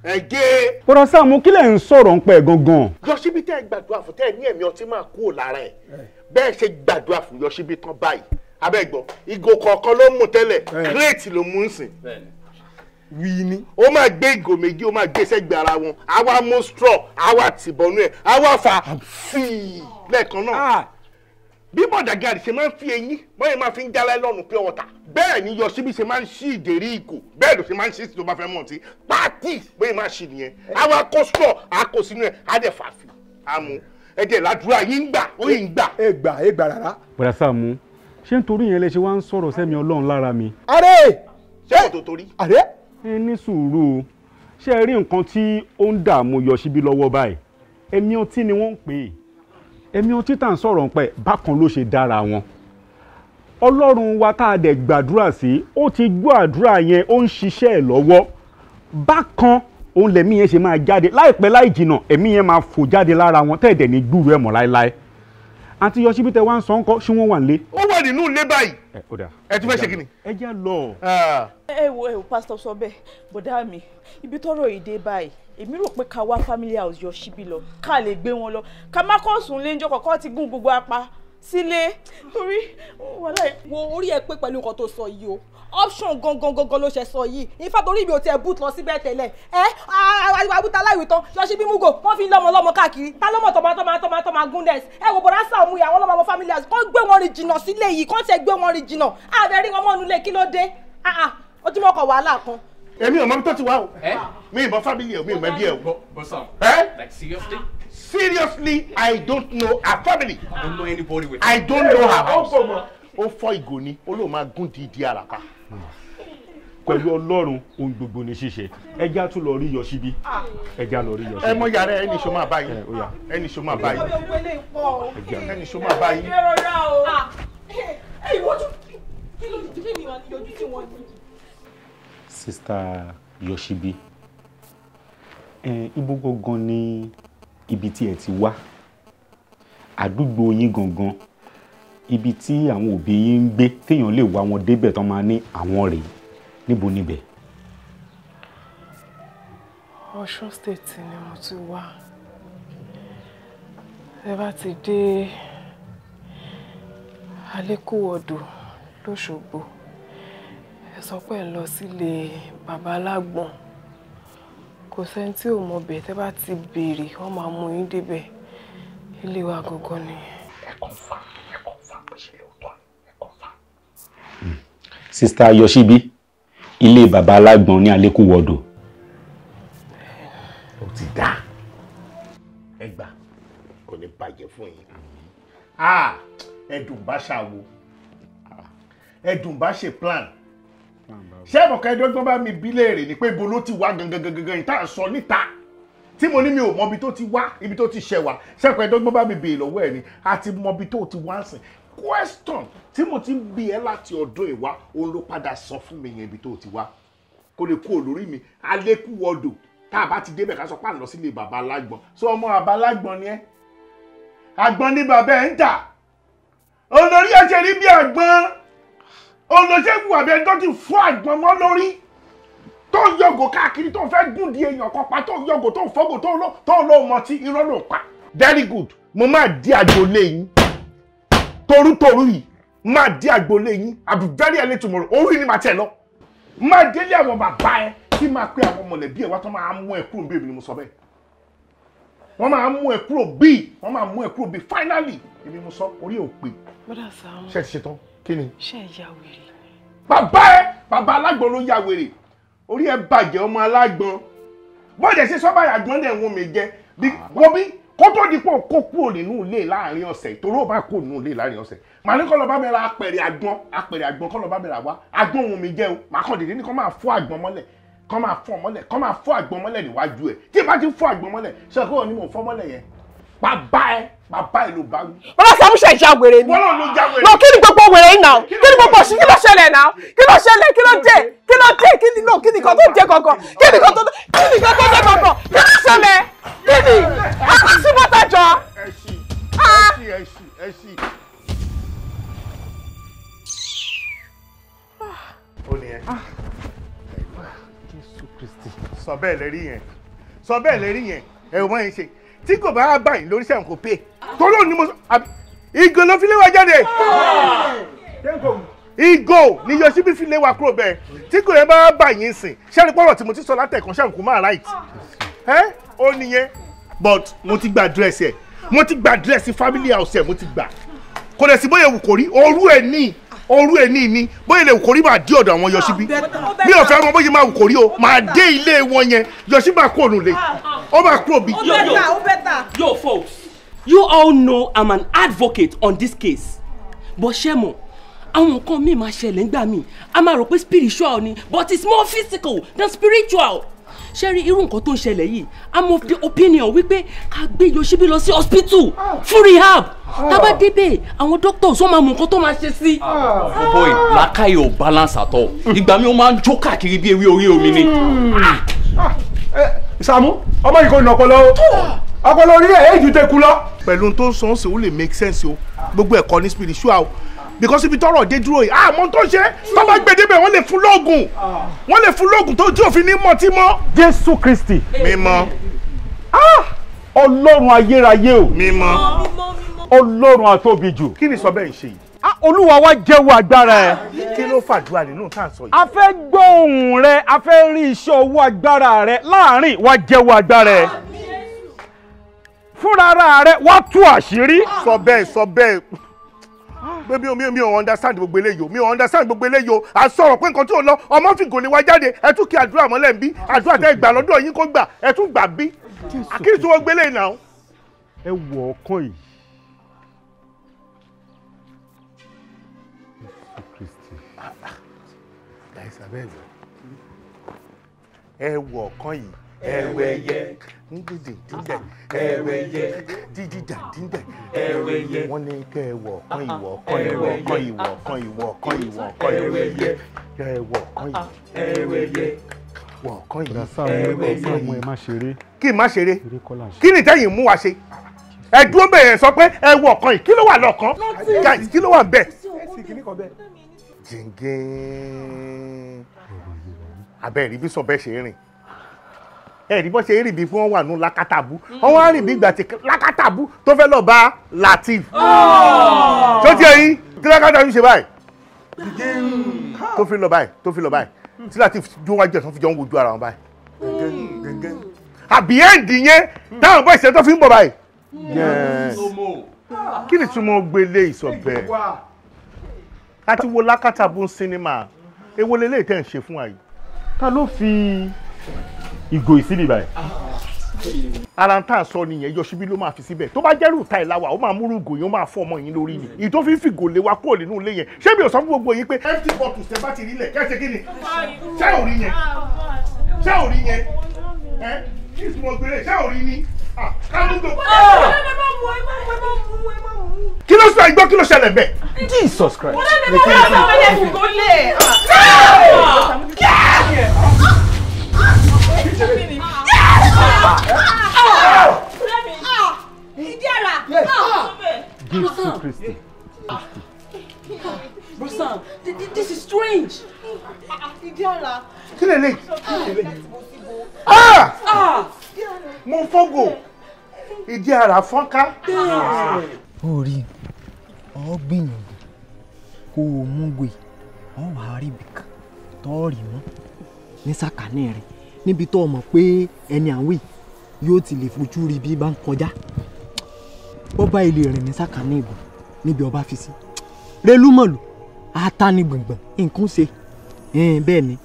Ẹ gé. Bọ́dá Sàámú, kí lẹ̀ ń sọ̀rọ̀ ń pẹ́ gangan? Yọ̀ṣíbí tẹ́ ẹ gbàdúrà fún tẹ́ ẹ ní ẹ̀mí ọtí máa kúrò lára ẹ̀. Bẹ́ẹ̀ ṣe gbàdúrà fún Yọ̀ṣíbí tán báyìí. Abẹ́gbọ́, ìgò kọ̀ọ̀kan ló mú tẹ́lẹ̀, kírètì ló mú ń sìn. Wí ni. Ó máa gbé ìgò méjì, ó máa gbé sẹ́gbẹ̀ẹ́ ara wọn. Á wá mú straw, á wá tìbọnú ẹ̀, á wá fà fíì lẹ́ẹ̀kan náà. Bí bọ̀dà gàdì ṣe máa ń fi eyín, bọ́yẹ̀ máa fi ń jálẹ̀ lọ́rùn pure water. Bẹ́ẹ̀ ni Yọ̀ṣíbí ṣe máa ń ṣí ìdérí ìgò, bẹ́ẹ̀ ló ṣe máa ń ṣí tó bá fẹ́ mọ̀ tí. Pátì bóyá máa ṣì nìyẹn. Á wá kó straw, á kó sínú ẹ̀, á dẹ̀ fà fì, á mú. Ẹ jẹ́ ládùúrà yín ń gbà, ó yín ń gbà. Ẹ gbà, ẹ gbà rárá. Bọ́dá Sàámú, ṣé nítorí yẹn lẹ ṣe wá ń sọ̀rọ̀ sẹ́mi Ọlọ́run lára mi? Àrẹ! Ṣé kò tó torí? Àrẹ! Ẹ ní sùúrù o, ṣé ẹ rí nǹkan tí ó ń dààmú Yọ̀ṣíbí lọ́wọ́ báyìí? Ẹ̀mí ọtí ni wọ́n ń pè é. Ẹ̀mí ọtí tá à ń sọ̀rọ̀ ń pẹ́ bákan ló ṣe dára wọn. Ọlọ́run wa tá a dẹ̀ gbàdúrà sí, ó ti gbọ́ àdúrà yẹn, ó ń ṣiṣẹ́ ẹ̀ lọ́wọ́. Bákan òun lẹ̀mí yẹn ṣe máa jáde láìpẹ́ láì jìnà, ẹ̀mí yẹn máa fò jáde lára wọn tẹ́ẹ̀dẹ̀ ní gbúrú ẹ̀ mọ́ láéláé. Àǹtí Yọ̀ṣíbí tẹ wá ń sọ ń kọ́, ṣé wọ́n wà nílé? Ó wà nínú ilé báyìí. Ẹ ó dà. Ẹ tún fẹ́ ṣe kí ni? Ẹ jẹ́ lọ. Ẹ wo pásítọ̀ sọ bẹ́ẹ̀, bọ̀dá mi, ibi tọ́rọ̀ yìí dé báyìí, èmi rò pé ká wá family house Yọ̀ṣíbí lọ, ká lè gbé wọn lọ, ká má kọ́ sùn lé ńjọ́ kọ̀ọ̀kan ti gún gbogbo apá sílé torí wàhálà. Wo orí ẹ pé pẹ̀lú nǹkan tó sọ yìí o, option gangan gangan ló ṣe sọ yìí. In fact, orí mi ò tiẹ̀ boot lọ síbẹ̀ tẹ́lẹ̀. Ẹ àwùjọ aláìwé tán, Yọ̀ṣíbí mugo, wọ́n fi ń lọ́mọ lọ́mọ káàkiri. Ta lọ́mọ tọmọ tọmọ tọmọ tọmọ goodness. Ẹ wo bọ̀dá Sàámú yìí, àwọn ọlọ́mọ family house kọ́ gbé wọn rìn jìnnà sílé yìí, kọ́ tiẹ̀ gbé wọn rìn jìnnà. Àbẹ̀ rí wọn mọ́nu lé, kí ló dé? Ó ti mọ̀ kọ̀ wàhálà kan. Èmi ò mọ ibi tó ti wá o. Mi ì mọ family ẹ o, mi ì mọ ẹbí ẹ o. But Sam, like seriously? Seriously, I don't know her family. I don't know anybody with I don't know her house. Ó fọ́ ìgò ni, ó lóun máa gún dídí àràpá. Pẹ̀lú Ọlọ́run, ohun gbogbo ni ṣíṣe. Ẹja tún lọ rí Yọ̀ṣíbí. Ẹja lọ rí Yọ̀ṣíbí. Ẹ mọ yàrá ẹni ṣo máa bá yín. Ẹni ṣo máa bá yín. Ẹni ṣo máa bá yín. Ẹ rọra o. Ẹ ìwọ́jú kí ló dé mi wà ní ojú tí wọ́n ní. Sista Yọ̀ṣíbí, ibo gangan ni ibi tí ẹ ti wá? Àdúgbò yín gangan, ibi tí àwọn òbí yín ń gbé téèyàn lè wá wọn débẹ̀ tán máa ní àwọn rèé, níbo níbẹ̀? Ọ̀ṣun State ni mo ti wá. Ẹ bá ti dé Alékúwọ̀dù lóṣogbo, ẹ sọ pé ẹ lọ sílé bàbá alágbọ̀n. Kò sẹ́ni tí ò mọ̀ bẹ̀, tẹ́ bá ti béèrè wọ́n máa mú yín débẹ̀. Ilé wa gangan ni. Ẹ kàn fà, ẹ kàn fà bó ṣe lóòótọ́, ẹ kàn fà. Sista Yọ̀ṣíbí, ilé bàbá alágbọ̀n ní Alékúwọ̀dù. Ó ti dá. Ẹ gbà, kò ní bàjẹ́ fún yín. Ẹ̀dùn bá ṣàwo, ẹ̀dùn bá ṣe plan. Ṣé ẹ̀mọ̀ká ẹ̀dọ́gbọ́n bá mi bí léèrè ni pé ibo ló ti wá gangan gangan ìta sọ níta tí mo ní mi ò mọ ibi tó ti wá, ibi tó ti ṣẹ̀ wá. Ṣé ẹ̀kọ́ ẹ̀dọ́gbọ́n bá mi béèrè lọ́wọ́ ẹ̀ ni a ti mọ ibi tó ti wá sìn. Question tí mo ti ń bi ẹ́ láti ọdún ìwá, òun ló padà sọ fún mi yẹn ibi tó ti wá. Kó lè kú olórí mi, Alékúwọ̀dù, tá a bá ti débẹ̀ ká sọ pé à ń lọ sílé bàbá alágbọ̀n. Sọ ọmọ bàbá alágbọ̀n ni ẹ́. Àgbọ̀n ni bàbá ẹ̀ ń tà. Olórí ẹ̀ ṣe rí bí àgbọ̀n. Olóṣèlú àbí ẹni tó ti fọ́ àgbọ̀n mọ́ lórí, tó ń yọ̀gò káàkiri, tó ń fẹ́ gùn di èèyàn kan pa, tó ń yọ̀gò, tó ń fọ́gò, tó ń lọ mọtí, irọ́ ló pa. Very good, mo máa di àgbolé yín torútorú yìí, máa di àgbolé yín. I'll be very early tomorrow. Orí ni màá tẹ̀ lọ, máa délé àwọn bàbá ẹ kí máa pé àwọn mọ̀lẹ́bí ẹ wá tó máa mú ẹ kúrò bí èmi ni mo sọ bẹ́ẹ̀. Wọ́n máa mú ẹ kúrò bí, wọ́n máa mú ẹ kúrò bí finally èmi mo sọ, orí ò pé. Bọ́dà Sàámú. Ṣé ẹ ti ṣetán? Kí ni? Ṣé ẹ ya wèrè? Bàbá ẹ, bàbá alágbọ̀n ló ya wèrè. Orí ẹ bàjẹ́, ọmọ alágbọ̀n. Bọ́ọ̀dẹ̀ ṣe sọ́bà àgbọ̀n dẹ̀ ń wọ́n mi jẹ. Wọ́n bí kó tó di pé kó kúrò nínú ilé láàrin ọ̀sẹ̀, torí ó bá kúrò nínú ilé láàrin ọ̀sẹ̀. Màá ní kọ́ lọ bá mi ra apẹ̀rẹ̀ àgbọn, apẹ̀rẹ̀ àgbọn kọ́ lọ bá mi ra wá. Àgbọn òun mi jẹ́ o. Màá kàn dìde ní kọ́ máa fọ́ àgbọn mọ́lẹ̀, kọ́ máa fọ́ mọ́lẹ̀, kọ́ máa fọ́ àgbọn mọ́lẹ̀ níwájú ẹ̀. Tí ìbá ti fọ́ àgbọn mọ́lẹ̀, ṣé kó ní mò ń fọ́ mọ́lẹ̀ yẹn? Bàbá ẹ, bàbá ẹ ló bá wí. Bọ́lá Sàámú ṣe ìjà wèrè ni. Wọ́n náà ló já wèrè. No, kí ni gbogbo wèrè yìí náà? Kí ni gbogbo òṣì? Kí ló ṣẹlẹ̀ náà? Kí ló ṣẹlẹ̀? Kí ló dé? Kí ló dé? Kí ni no? Kí ni nǹkan tó dé gangan? Kí ni nǹkan tó dé? Kí ni nǹkan tó dé gangan? Kí ló ṣẹlẹ̀? Kí ni? A kò sí bọ́tà jọ. Ẹ ṣì, ẹ ṣì, ẹ ṣì, ẹ ṣì. Ó ní ẹ. Jésù Kristi. Sọ bẹ́ẹ̀ lẹ́rí yẹn. Sọ bẹ́ẹ̀ lẹ́rí yẹn. Ẹ ò mọ̀ yín ṣe. Tí kò bá bá yín lórí sẹ́wọ̀n kò pé. Torí òní mo sọ, ìgò ló fi lé wa jáde. Ìgò ni Yọ̀ṣíbí fi lé wa kúrò bẹ́ẹ̀. Tí kò yẹn bá bá yín sìn, ṣẹ́ni pọ̀rọ̀ tí mo ti sọ látẹ̀kàn sẹ́wọ̀n kò máa right. Ẹ́ ó nìyẹn. But mo ti gba address ẹ̀. Mo ti gba address family house ẹ̀, mo ti gbà. Kò dẹ̀ sí bóyá ewu kò rí, òru ẹ̀ ní. Òru ẹ̀ ní ní bóyá ilé wùkórí máa dé ọ̀dọ̀ àwọn Yọ̀ṣíbí. Mi ò fẹ́ mọ bóyá máa wùkórí o, máa dé ilé wọn yẹn. Yọ̀ṣíbí máa kúrò nílé, ó máa kúrò bí. Ó bẹ́tà. Yo folks, you all know I'm an advocate on this case. But ṣé mọ̀, àwọn nǹkan míì máa ṣẹlẹ̀ nígbà míì, a máa rò pé spiritual ni, but it's more physical than spiritual. Ṣé rí irú nǹkan tó ń ṣẹlẹ̀ yìí, I'm of the opinion wípé ká gbé Yọ̀ṣíbí lọ sí hospital fún rehab. Tá bá débẹ̀, àwọn doctors wọ́n máa mọ nǹkan tó máa ṣe sí. Oh boy, làákàyè ò balance at all. Ìgbà mi ó máa ń jó káàkiri bí ewé orí omi ni. Sàámú, ọmọ yìí kò nà ọpọlọ o. Ọpọlọ orí ẹ̀ èjì tẹ kú lọ. Pẹ̀lú tó ń sọ ń sè ó lè make sense o. Gbogbo ẹ̀kọ́ ní spiritual o. Because ibi tọ́rọ̀ dé dúró yìí, àmọ́ tó ń ṣe tó bá gbé débẹ̀ wọ́n lè fún lóògùn. Wọ́n lè fún lóògùn tó tí òfin ní mọtí mọ́. Jésù Kristi. Mímọ́. Ọlọ́run ayérayé o. Mímọ́. Ọlọ́run àtóbi jù. Kí ni sọ bẹ́ẹ̀ ń ṣe yìí? Olúwa wa jẹ́wọ́ agbára ẹ. Kí ló fàdúrà nínú tá à ń sọ yìí? A fẹ́ gbọ́ ohùn rẹ, a fẹ́ rí iṣẹ́ ọwọ́ agbára rẹ láàrin wa jẹ́wọ́ agbára ẹ. Fúnra rẹ wá tú àṣírí. Sọ bẹ́ẹ̀ sọ bẹ́ẹ̀. Pé mi ò understand gbogbo eléyìí o, mi ò understand gbogbo eléyìí o. À sọ̀rọ̀ pé nǹkan tí ò lọ, ọmọ fi gòlè wa jáde, ẹ tún kí àdúrà mọ́lẹ̀ ń bí, àdúrà tẹ́ gbà lọ́dọ̀ yín kó gbà, ẹ tún gbà bí. Àkíyèsí wọn gbélé náà. Ẹ wọ ọkàn yìí. Ẹ wọ ọ̀kan yìí. Ẹwẹyẹ dídì dídẹ ẹwẹyẹ dídìdà dídẹ ẹwẹyẹ. Wọ́n ní kẹ́ ẹ wọ ọ̀kan ìwọ ọ̀kan ìwọ ọ̀kan ìwọ ọ̀kan ìwọ ọ̀kan ìwọ ọ̀kan ẹwẹyẹ ẹ wọ ọ̀kan yìí ẹwẹyẹ wọ ọ̀kan yìí ẹwẹyẹ. Ẹ má ṣeré. Kí n má ṣeré? Kí ni tẹ́yìn mú wa ṣe? Ẹ dúró bẹ̀rẹ̀ sọ pé ẹ wọ ọ̀kan yìí, kí ló wà lọ́kàn? Guys, kí ló wà bẹ́ẹ̀? Jìngín abẹ́rẹ́ ibi sọ bẹ́ẹ̀ ṣe rìn, ẹ̀rí bọ́ ṣe rìn bí fún wọn wà nù lákàtàbú, wọn wá rìn bí ìgbà tí lákàtàbú tó fẹ́ lọ bá Latif tó tiẹ̀ yín tí lákàtàbú ṣe báyìí tó fi lọ báyìí tó fi lọ báyìí tí Latif dún wájú ẹ̀ tó fi jọ ń wojú ara wọn báyìí àbí ẹ̀ǹdì yẹn táwọn bọ́ ìṣẹ́ tó fi ń bọ̀ báyìí. Kí ni túmọ̀ gbélé ìsọ̀bẹ̀ àti wo lákàtàbú sinimá èwo leléyìí tẹ̀ ń ṣe fún wa yìí? Ta ló fi ìgò ìsílì báyìí? Ara ń tà sọ nìyẹn, Yọ̀ṣíbí ló máa fi síbẹ̀. Tó bá jẹ́rù ta ìlàwà, ó máa múrú ìgò yẹn, ó máa fọ́ ọmọ yín lórí ni. Ìyí tó fi ń fìgò lé wa kúrò nínú ilé yẹn. Ṣé mi ò sọ fún gbogbo yín pé empty bottles tẹ bá ti rí lẹ̀ kẹ́sẹ̀ kí ni? Ṣé ò rí yẹn? Ṣé ò rí yẹn? Ẹ kí ni mo gbére? Ṣé ò rí ni? Kí ló sọ ìgbọ́ kí ló ṣẹlẹ̀ bẹ́ẹ̀? Jesus Christ. Jésù Kristi. Bro Sam, this is strange. Kí lè lè? Mo fọ́gò. Ìdí ara fọ́nká. Ó rí ọ gbìyànjú kó o mú gbé ọ wà á rí ibìkan tó rí mú ní sàkání rẹ níbi tó o mọ̀ pé ẹni àwìn yóò ti lè fojú rí bí bá ń kọjá bó bá ilé rìn ní sàkání ìgò níbi ọba fi sí relúmọ̀lù ata ní gbọ̀ngbọ̀n nǹkan ṣe bẹ́ẹ̀ ni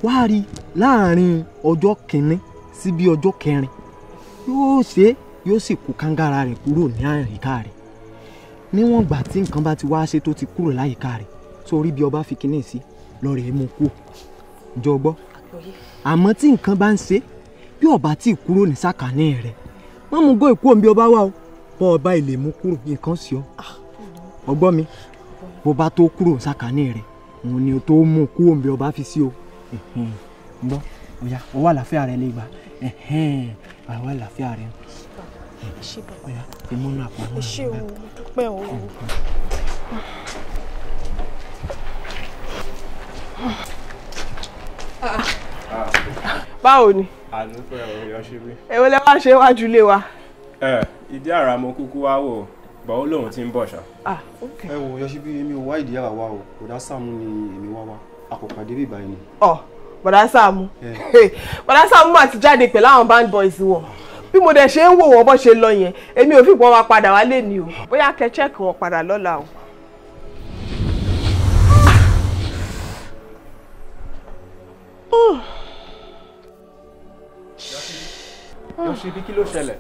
wàá rí láàrin ọjọ́ kìíní sí bí ọjọ́ kẹrin yóò ṣe yóò sì kó kángára rẹ̀ kúrò ní àyíká rẹ̀ níwọ̀n ìgbà tí nǹkan bá ti wá ṣe tó ti kúrò láyìíká rẹ̀ sórí bí ọba fi kinní sí lọ́ọ̀rẹ́ mú kú jọ gbọ́ àmọ́ tí nǹkan bá ń ṣe bí ọba tí kúrò ní sàkání rẹ̀ má mú gó ìkú òǹbí ọba wà o bọ́ ọba ilé mú kúrò nǹkan sí ọ ọgbọ́n mi bó bá tó kúrò ní sàkání rẹ̀ òun ni o tó mú kú òǹbí ọba fi sí o gbọ́ ọ̀yà ọwọ́ àlàáfíà rẹ lè gbà ọwọ́ àlàáfíà rẹ ọ̀yà ìmúnú àpò àwọn ẹ ṣé o, mo dúpẹ́ o. Báwo ni? Àdúpẹ́ o, Yọ̀ṣíbí. Èwo lẹ wá ṣe wájú ilé wa? Ẹ ìdí àrà mo kúkú wá wò bọ̀ ó lóun ti ń bọ̀ ṣá. Ẹ wo Yọ̀ṣíbí, èmi ò wá ìdí àrà wa o, bọ̀dá Sàámú ni èmi wá wá, a kò pàdé bí ìbáyìí ni. Ọ bọ̀dá Sàámú, bọ̀dá Sàámú mà ti jáde pẹ̀lú àwọn band boys wọn. Bí mo dẹ̀ ṣe ń wò wọ́n bọ́ ṣe lọ yẹn, èmi ò fi pọ́n wa padà wálé ni o. Bóyá kẹ́ check wọn padà lọ́la o. Yọ̀ṣíbí, kí ló ṣẹlẹ̀?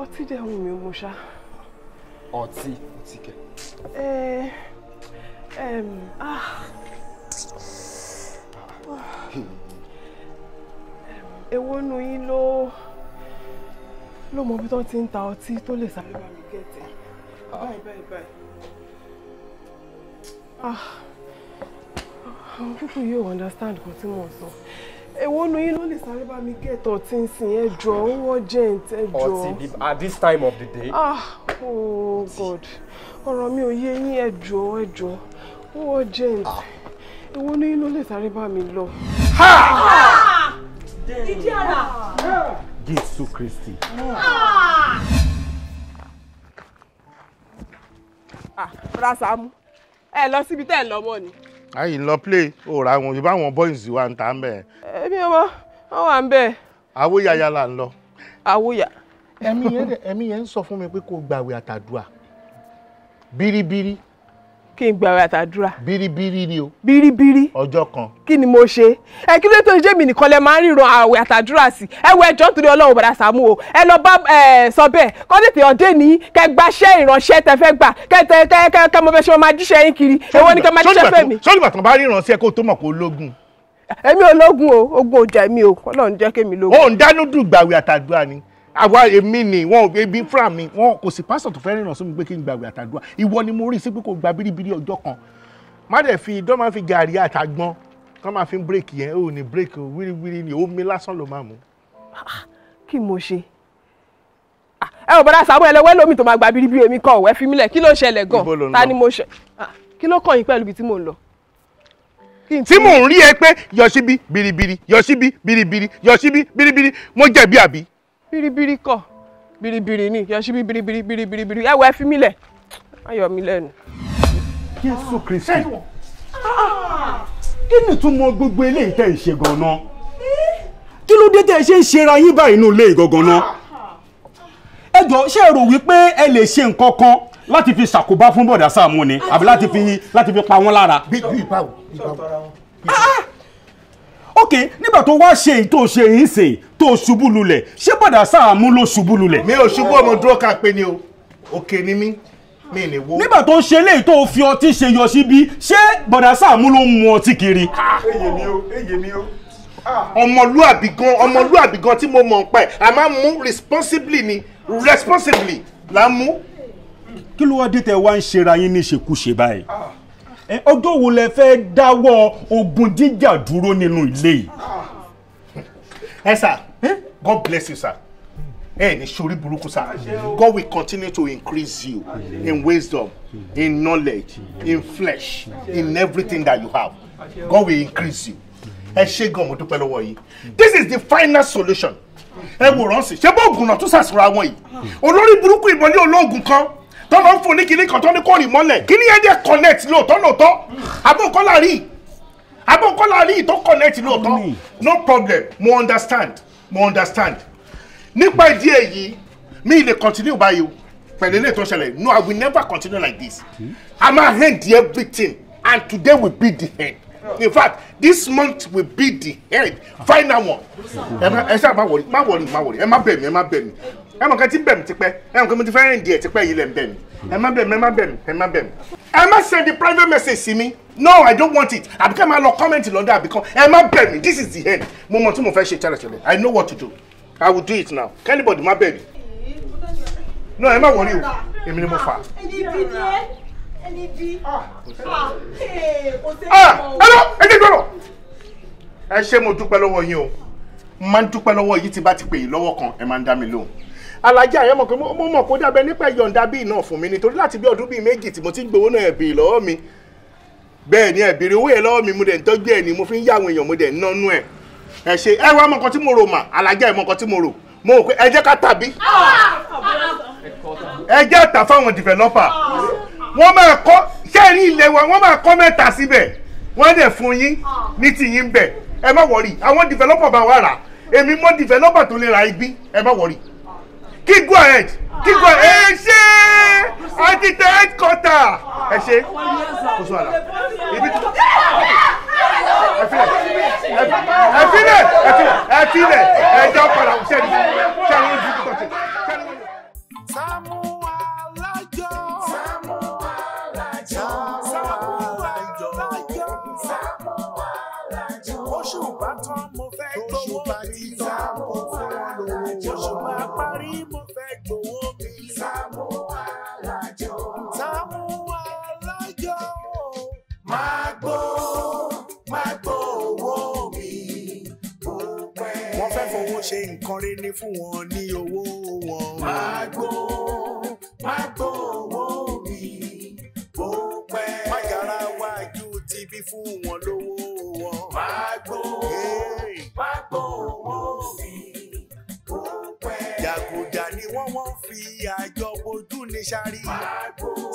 Ọtí dẹ̀ wù mí mu ṣá. Ọtí. Ọtí kẹ̀. Èwo nu yín ló mọ bí tó ti ń ta ọtí tó lè sáré bá mi gẹ̀tẹ̀. Báyìí báyìí báyìí. Àwọn pípọ̀ yóò understand nǹkan tí mò ń sọ. Èwo nu yín ló lè sáré bá mi gẹ̀tọ̀ ọtí ń sìn? Ẹ jọ̀ọ́, ó urgent, ẹ jọ̀ọ́. Ọtí at this time of the day. Oh God, ọ̀rọ̀ mi ò yé yín, ẹ jọ̀ọ́, ẹ jọ̀ọ́, ó urgent. Èwo nu yín ló lè sáré bá mi lọ. Ìdí ara. Jésù Kristi. Bọ́dà Sàámú, ẹ lọ síbi tẹ́ ẹ lọ mọ́ ni. Ayi ń lọ play o ra àwọn yorùbá àwọn boys wa ń ta ń bẹ. Èmi ọmọ wọn wà ń bẹ. Awóyàyà là ń lọ. Awóyà. Ẹ̀mí yẹn ń sọ fún mi pé kó gbàwé àtàdúrà bíríbírí. Kí n gbàwé àtàdúrà. Bíríbírí ni o. Bíríbírí. Ọjọ́ kan. Kí ni mo ṣe? Ẹ kí ló tó ṣe mí nìkan lẹ máa ń ríran àwẹ̀ àtàdúrà sí? Ẹ wo ẹjọ́ nítorí Ọlọ́run bọ̀dà Sàámú o. Ẹ lọ bá sọ bẹ́ẹ̀ kọ́ tètè ọ̀dẹ́ ní kẹ gbaṣẹ́ ìránṣẹ́ tẹ fẹ́ gbà kẹ tẹ kẹ kẹ kẹ mo fẹ́ ṣe máa jíṣẹ́ yín kiri. Èwo ni kẹ máa jíṣẹ́ fẹ́ mi? Sọ́dún bàtàn bá ríran sí ẹ kó tó mọ̀ kó lógun. Èmi ò lógun o, ogun ò jà mí o, Ọlọ́run jẹ́ kémi lógun. Ó ń dánú dùn gbàwé àtàdúrà ni. Àwa èmi ni wọn ò ebi fúnra mi wọn kò sí pásítọ̀ tó fẹ́ rìnrìn sí mi pé kí n gbàwé àtàdúrà. Ìwọ ni mo rí sí pé kò gba bíríbírí ọjọ́ kan. Má dẹ̀ fi idán máa fi gàrí àtàgbọ́n kán máa fi bírèkì yẹn, ó ní bírèkì wíríwírí ni omi lásán ló máa mú. Kí mo ṣe? Ẹ ò bọ́dá Sàámú, ẹ lọ wẹ́ lómi tó máa gba bíríbírí, èmi kọ́ ọ̀wẹ́ fi mílẹ̀. Kí ló ṣẹlẹ̀ gan? Ta ni mo ṣe? Kí ló kàn yín pẹ̀lú ibi tí mò ń lọ? Tí mò ń rí ẹ pé yọ̀ṣíbí bíríbírí, yọ̀ṣíbí bíríbírí, yọ̀ṣíbí bíríbírí, mo jẹ̀bi àbí? Bíríbírí kọ́, bíríbírí ni, yọ̀ṣíbí bíríbírí bíríbírí. Ẹ wọ ẹ fi mílẹ̀, ayọ̀ mi lẹ́nu. Jésù Kristi, kí ni ìtumọ̀ gbogbo eléyìí tẹ́ ń ṣe gan-an? Kí ló dé tẹ́ ẹ ṣe ń ṣera yín báyìí inú ilé ìgangan náà? Ẹ jọ, ṣé ẹ rò wípé ẹ lè ṣe nǹkan kan láti fi ṣàkóbá fún bọ̀dà Sàámú ni àbí láti fi pa wọ́n lára? Bí ìbáwò. Ok, nígbà tó wá ṣe èyí tó ṣe yìí sè tó ṣubú lulẹ̀, ṣé bọ̀dà Sàámú ló ṣubú lulẹ̀? Mi ò ṣubú, ọmọ dúró ká pé ni o, òkè ni mí, mi ní wo. Nígbà tó ṣe léyìí tó fi ọtí ṣe yọ síbí, ṣé bọ̀dà Sàámú ló ń mu ọtí kiri? Eye mi o, eye mi o. Ọmọlúàbí gan, ọmọlúàbí gan tí mo mọ̀ ń pa ẹ̀, a máa ń mú responsibly ni, responsibly la ń mú. Kí ló wá dé tẹ wá ń ṣera yín ní ṣekúṣe báyìí? Ọjọ́ wo lẹ fẹ́ dáwọ́ ogun jíjà dúró nínú ilé yìí? Ẹ sà, God bless you sir. Ẹ ní sori burúkú sir. God will continue to increase you in wisdom, in knowledge, in flesh, in everything that you have. God will increase you. Ẹ ṣé gan, mo dúpẹ́ lọ́wọ́ yìí. This is the final solution. Ẹ wò ránṣẹ́, ṣé bó oògùn náà tún ṣàṣùra wọn yìí? Olórí burúkú ìbọn ní olóògùn kan tó lọ ń fún ní kinní kan tó ní kò rìn mọ́lẹ̀. Kinní yẹn dẹ̀ connect lóòótọ́ lóòótọ́. Abókọ́lá rí tó connect lóòótọ́. No problem, mo understand, mo understand. Nípa ìdí èyí, mi lè continue báyìí o. Pẹ̀lú ilé tó ṣẹlẹ̀, no, I will never continue like this. I ma end everything and today will be the end. In fact, this month will be the end, final one. Ẹ ṣáà má worry, má worry, má worry, ẹ má bẹ̀ mí, ẹ má bẹ̀ mí. Ẹ mọ̀ kẹ́ tí bẹ̀ mí tipẹ́, ẹ mọ̀ kẹ́ mo ti fẹ́ rìn díẹ̀ tipẹ́ yìí lẹ̀ ń bẹ̀ mí. Ẹ má bẹ̀ mí, ẹ má bẹ̀ mí, ẹ má bẹ̀ mí. Ẹ má send the private message sí mi. No, I don't want it. Àbíkẹ́ máa lọ comment lọ́dọ̀ àbíkan. Ẹ má bẹ̀ mí, this is the end. Mo mọ̀ tí mo fẹ́ ṣe tẹ́lẹ̀tẹ́lẹ̀. I know what to do. I will do it now. Anybody má bẹ̀ mí. No, ẹ má worry o. Èmi ni mo fà. Ẹni bí ni ẹ, ẹni bí. Ah, ẹ lọ, ẹ jẹ́ gbọ́dọ̀. Ẹ ṣé, mo dúpẹ́ lọ́wọ́ yín o. Mo máa ń dúpẹ́ lọ́wọ́ yín tí bá ti pè yín lọ́wọ́ kan, ẹ máa ń dá mi lóhùn. Alájà, ẹ mọ̀ pé mo mọ̀ kó dábẹ́ nípa ìyọ̀ǹda bíi náà fún mi nítorí láti bí ọdún bíi méjì tí mo ti ń gbowó náà ẹ̀bì lọ́wọ́ mi. Bẹ́ẹ̀ ni ẹ̀bì owó yẹn lọ́wọ́ mi, mo dẹ̀ ń tọ́jú ẹ̀ ni mo fi ń yá àwọn èèyàn, mo dẹ̀ ń nánú ẹ̀. Ẹ ṣe, ẹ wá mọ̀ nǹkan tí mo rò mà, alájà, ẹ mọ̀ nǹkan tí mo rò. Mo rò pé ẹ jẹ́ ká tàbí. Ẹ jẹ́ tà fáwọn developer. Wọ́n máa kọ́ ṣé ní ilé wa, wọ́n máa kọ́ mẹ́ta síbẹ̀. Wọ́n dẹ̀ fún yín ní tìyín bẹ̀. Ẹ má wọ̀rí, àwọn developer bá wà rà. Èmi mọ̀ developer tó lè ra ibi, ẹ má wọ̀rí. Kí go ahead, kí go ahead. Ẹ ṣe àti tẹ headquarter. Ẹ ṣe, kò sọ àlà. Ibi tó ẹ filẹ̀, ẹ filẹ̀, ẹ filẹ̀, ẹ filẹ̀, ẹ já padà ṣẹ́ni, ṣẹ́ni ojú tó ṣe. Sàámú Alájọ. Sàámú Alájọ. Sàámú parí mo fẹ́ gbowó mi. Sàámú Alájọ. Sàámú Alájọ. Máa gbó máa gbó owó mi. Wọ́n fẹ́ fowó ṣe nǹkan rere ní fún wọn ní owó wọn. Máa gbó máa gbó owó mi. Bó pẹ́. Májàra wájú ti bí fún wọn lówó wọn. Máa gbó máa gbó owó mi. Bó pẹ́. Jàgùjà ni wọ́n wọ́n fi àjọ bojú ní sáré.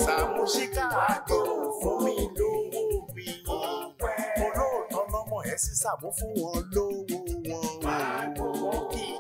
Sàámú Ṣíkà àdé fún mi lówó mi. Olóòótọ́ lọ́mọ ẹ̀ sí Sàámú fún wọn lówó wọn. Wọ́n kì í